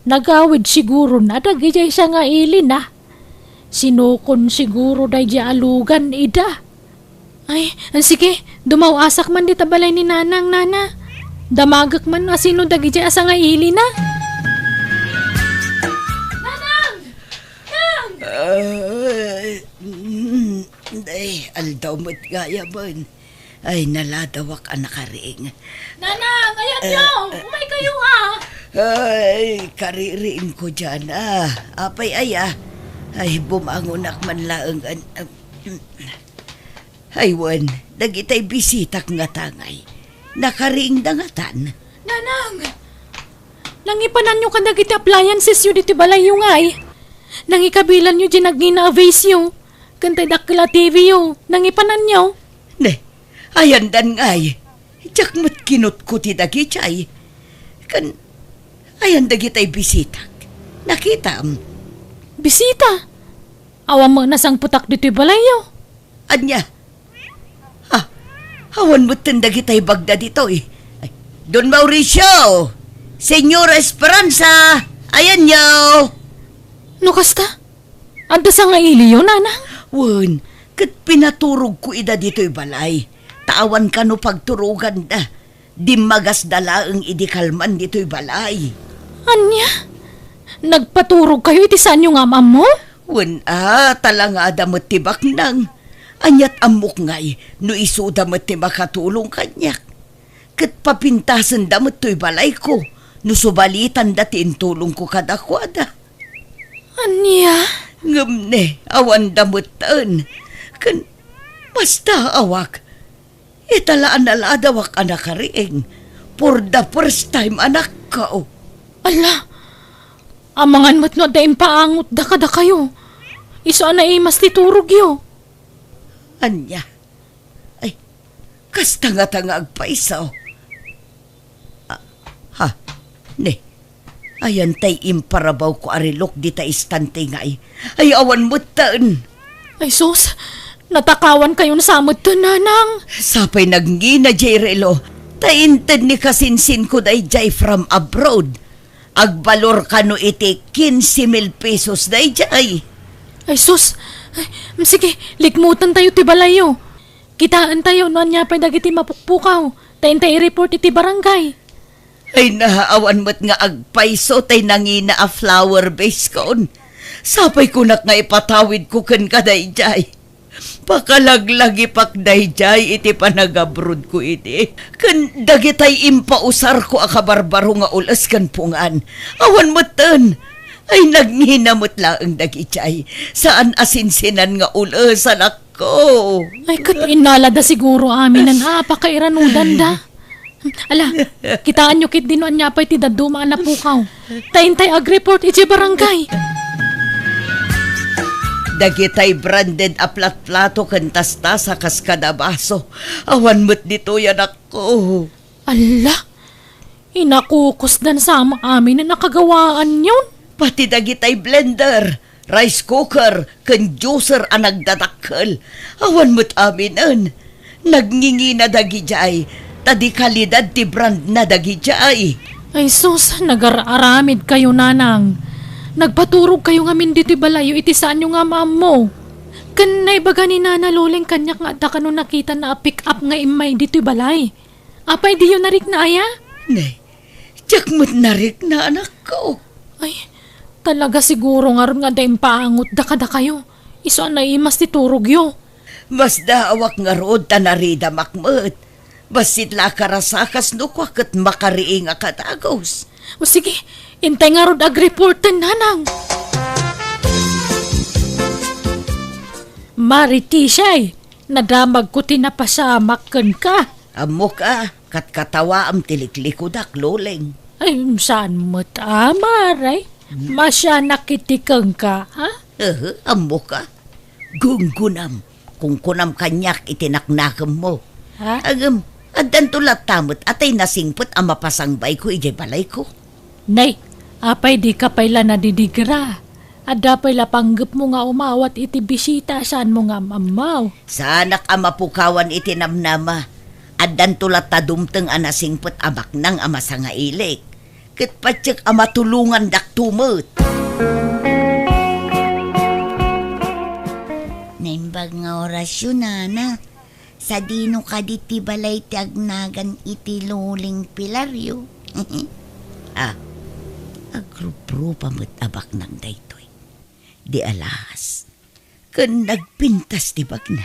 Nagawid siguron a dagidiay sangailina. Sinukon siguro daydiay a lugan ida. Ay, sige, dumaw-asak man dita balay ni nanang, nana. Damagek man no asino dagidiay a sangailina. Nanang! Nang! Ay, mm, ay, aldaw met gayamen. Ay, naladawak a nakariing. Nanang, ayanyo! Eh, eh. Umay kayo, ah! Ay, kaririingko diay, ah. Apay aya? Ay, bumangonak man laeng, an-, ah, mm. Ay, wen, dagitay bisitak ngata ngay. Nakariingda ngatan. Nanang! Nangipananyo kadagiti appliancesyo ditoy balayyo ngay. Nangikabilanyo diay nagngina a vase yo. Ken tay dakkel a T V yo. Nangipananyo. Ne, ayandan ngay. Diak met kinutko ti dagidiay. Ken, ayan dagitay bisitak. Nakitam. Bisita? Awan met nasangpetak ditoy balayyo. Ania? Ah, awan metten dagitay bagda ditoy. Ay, Don Mauricio! Señora Esperanza! Ayanyo! No kasta, adda sangailiyo, nanang? Wen, ket pinaturogko ida ditoy balay. Ta awan kano pagturoganda. Dimmagasda laeng idi kalman ditoy balay. Ania? Nagpaturogkayo iti saanyo nga am-ammo? Wen a, talangada met ti baknang. Aniat ammok ngay no isuda met ti makatulong kaniak. Ket papintasenda met toy balayko no subalitanda ti intulongko kadakuada. Ania? Ngem ne, awanda metten. Ken basta awak. Ita la a naladawak a nakariing. For the first time, anakko. Ala, amangan met no adda impaangotda kadakayo. Isu a naimas ti turogyo. Ania? Ay, kasta ngata nga agpayso. Ah, ha? Ne, ayan tay imparabawko a relok dita istante ngay. Ay, awan metten. Ay sus, natakawankayon sa metten, nanang. Sapay nagngina jay relo. Ta inted ni kasinsinko dayjay from abroad. Agbalor kano iti quince mil pesos dayjay. Ay sus, ay, sige, likmutentayo ti balayyo. Kitaentayo no ania pay dagiti mapukpukaw, ta intay i-report iti barangay. Ay, naawan met nga agpayso tay nangina a flower vase kon. Sapay kunak nga ipatawidko kenka dayjay. Pakalaglagipak dayjay iti panagabrodko idi. Ken dagitay impausarko a kabarbaro nga ules ken pungan. Awan metten. Ay, nagngina met laeng dagijay. Saan a sinsinan nga ules, anak ko. Ay, ket innalada siguro aminen a pakairanudan da. Ala, kitaenyo ketdi no ania pay ti dadduma a napukaw. Ta intay agreport iti barangay. Dagitay branded a platplato ken tastasa kas kada baso. Awan met ditoy, anakko. Ala, inakukusdan sa aminen a kagawaanyon. Pati dagitay blender, rice cooker, ken juicer a nagdadakkel. Awan met aminen. Nagngingina dagijay, ta di kalidad ti brandna dagijay. Ay sus, nagar-aramidkayo, nanang. Nagpaturogkayo ngamin ditoy balayyo iti saanyo nga am-ammo. Ken naibaga ni Nana Loleng kaniak nga adda kano nakitana a pick-up nga immay ditoy balay. Apay diyo narikna aya? Ne, diak met narikna, anakko. Ay, talaga siguro ngarud nga adda impaangotda kadakayo. Isu a naimas ti turogyo. Masdaawak ngarud ta naridamak met. Bassit la a karasakas no kua ket makariing a kadagus. O sige, intay ngarud agreporten, nanang. Maritisay, nadamagko ti napasamak kenka. Ammok a, katkatawaem ti liklikudak, Loleng. Ay, saan met a, Mare? Masianak iti kenka, ha? Ehe, ammok a. Gunggunam, kunkunam kaniak iti naknakemmo. Ha? Ngem, addanto latta met a tay nasingpet a mapasangbayko idiay balayko. Nay, apay dika pay la nadidigra? Adda pay la panggepmo nga umawat iti bisita a saanmo nga am-ammaw. Saanak a mapukawan iti namnama. Addanto latta dumteng a nasingpet a baknang a masangailik. Ket patiek a matulongandakto met. Naimbag nga orasyon, nana. Sadino kadi ti balay ti agnagan iti Loleng Pilario? Ah, agruprupa met a baknang daytoy. Di alas, ken nagpintas ti bagna.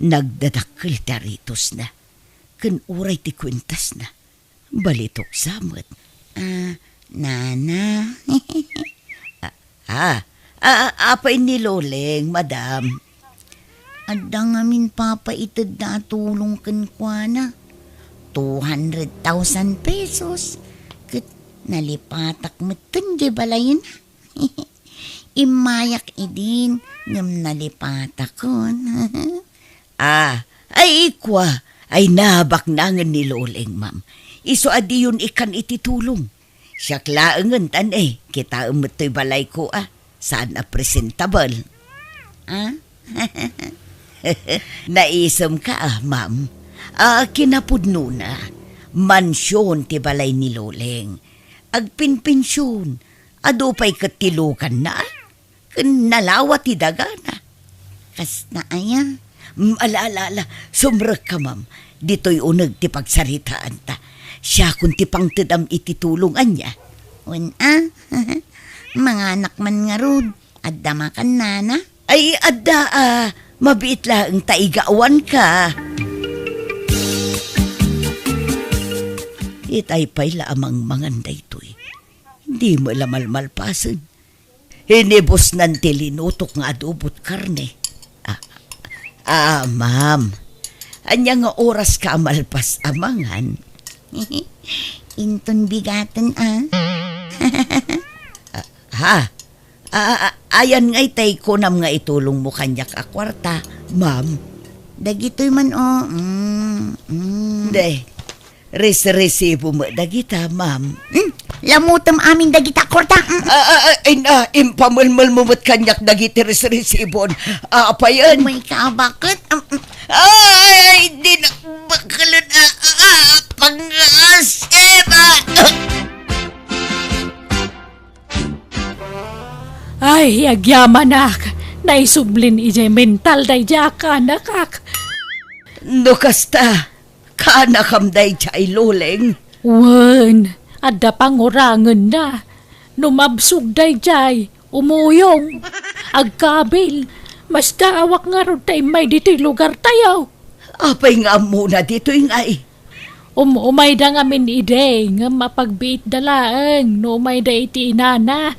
Nagdadakkel ti aritosna, ken uray ti kuentasna. Balitok sa met. Ah, nana. Ah, ah, ah, apay ni Loleng, madam? Adda ngamin papaitedda a tulong kenkuana. Two hundred thousand pesos. Ket nalipatak metten diay balayna. Immayak idin, ngem nalipatakon. Ah, ay ikua, ay nabaknangen ni Loleng, ma'am. Isu a diyon ikkan iti tulong. Siak laengen, tan, eh, kitaem met toy balayko, ah. Saan a presentable. a? Naisemka, a, ma'am? A, kinapudnona, mansion ti balay ni Loleng. Agpinpension, adu pay ket ti luganna, ken nalawa ti dagana. Kasna aya? Mm, ala, ala, ala, sumrekka, ma'am. Ditoy uneg ti pagsaritaanta. Siakon ti pangtedam iti tulong, ania? Wen a, manganak man ngarud. Adda makan, nana? Ay, adda, a, mabiit laeng ta igawanka. Itay pay la a mangmangan daytoy. Di met la malmalpasen. Inibusnan ti linutok nga adobot karne. A, a, ma'am, ania nga oraska a malpas a mangan? Inton bigaten, a. A, ha? A, a, a, ayan ngay tay kunam nga itulongmo kaniak a kuarta, ma'am? Dagitoy man, o. Mm, mm. De, resresibo met dagita, ma'am. Hmm, lamutem amin dagita a kuarta. Mm. A, a, a, in-, a, impamelmelmo met kaniak dagiti resresibon. A, apayen? May kabaket. Mm, mm. Ay, di na bakelen, a, a, a, pangas, Eva. Ay, agyamanak, naisublin idiay mental daydiay a kaanakak. No kasta, kaanakam daydiay, Loleng? Wen, adda pangurangenna. No mabsog daydiay, umuyong, agkabil, masdaawak ngarud ta immay ditoy lugartayo. Apay nga ammona ditoy ngay? Um-, umayda ngamin idi, ngem apagbiitda laeng no umayda iti inana.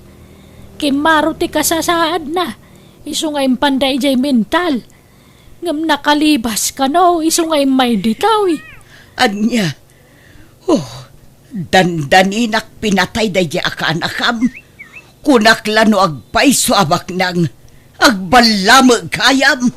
Kimmaro ti kasasaadna, isu nga impanda idiay mental. Ngem nakalibas kano, isu nga immay ditoy. Ania? Oh, dandaninak pinatay daydiay a kaanakam. Kunak la no agpayso a baknang, agballameg gayam.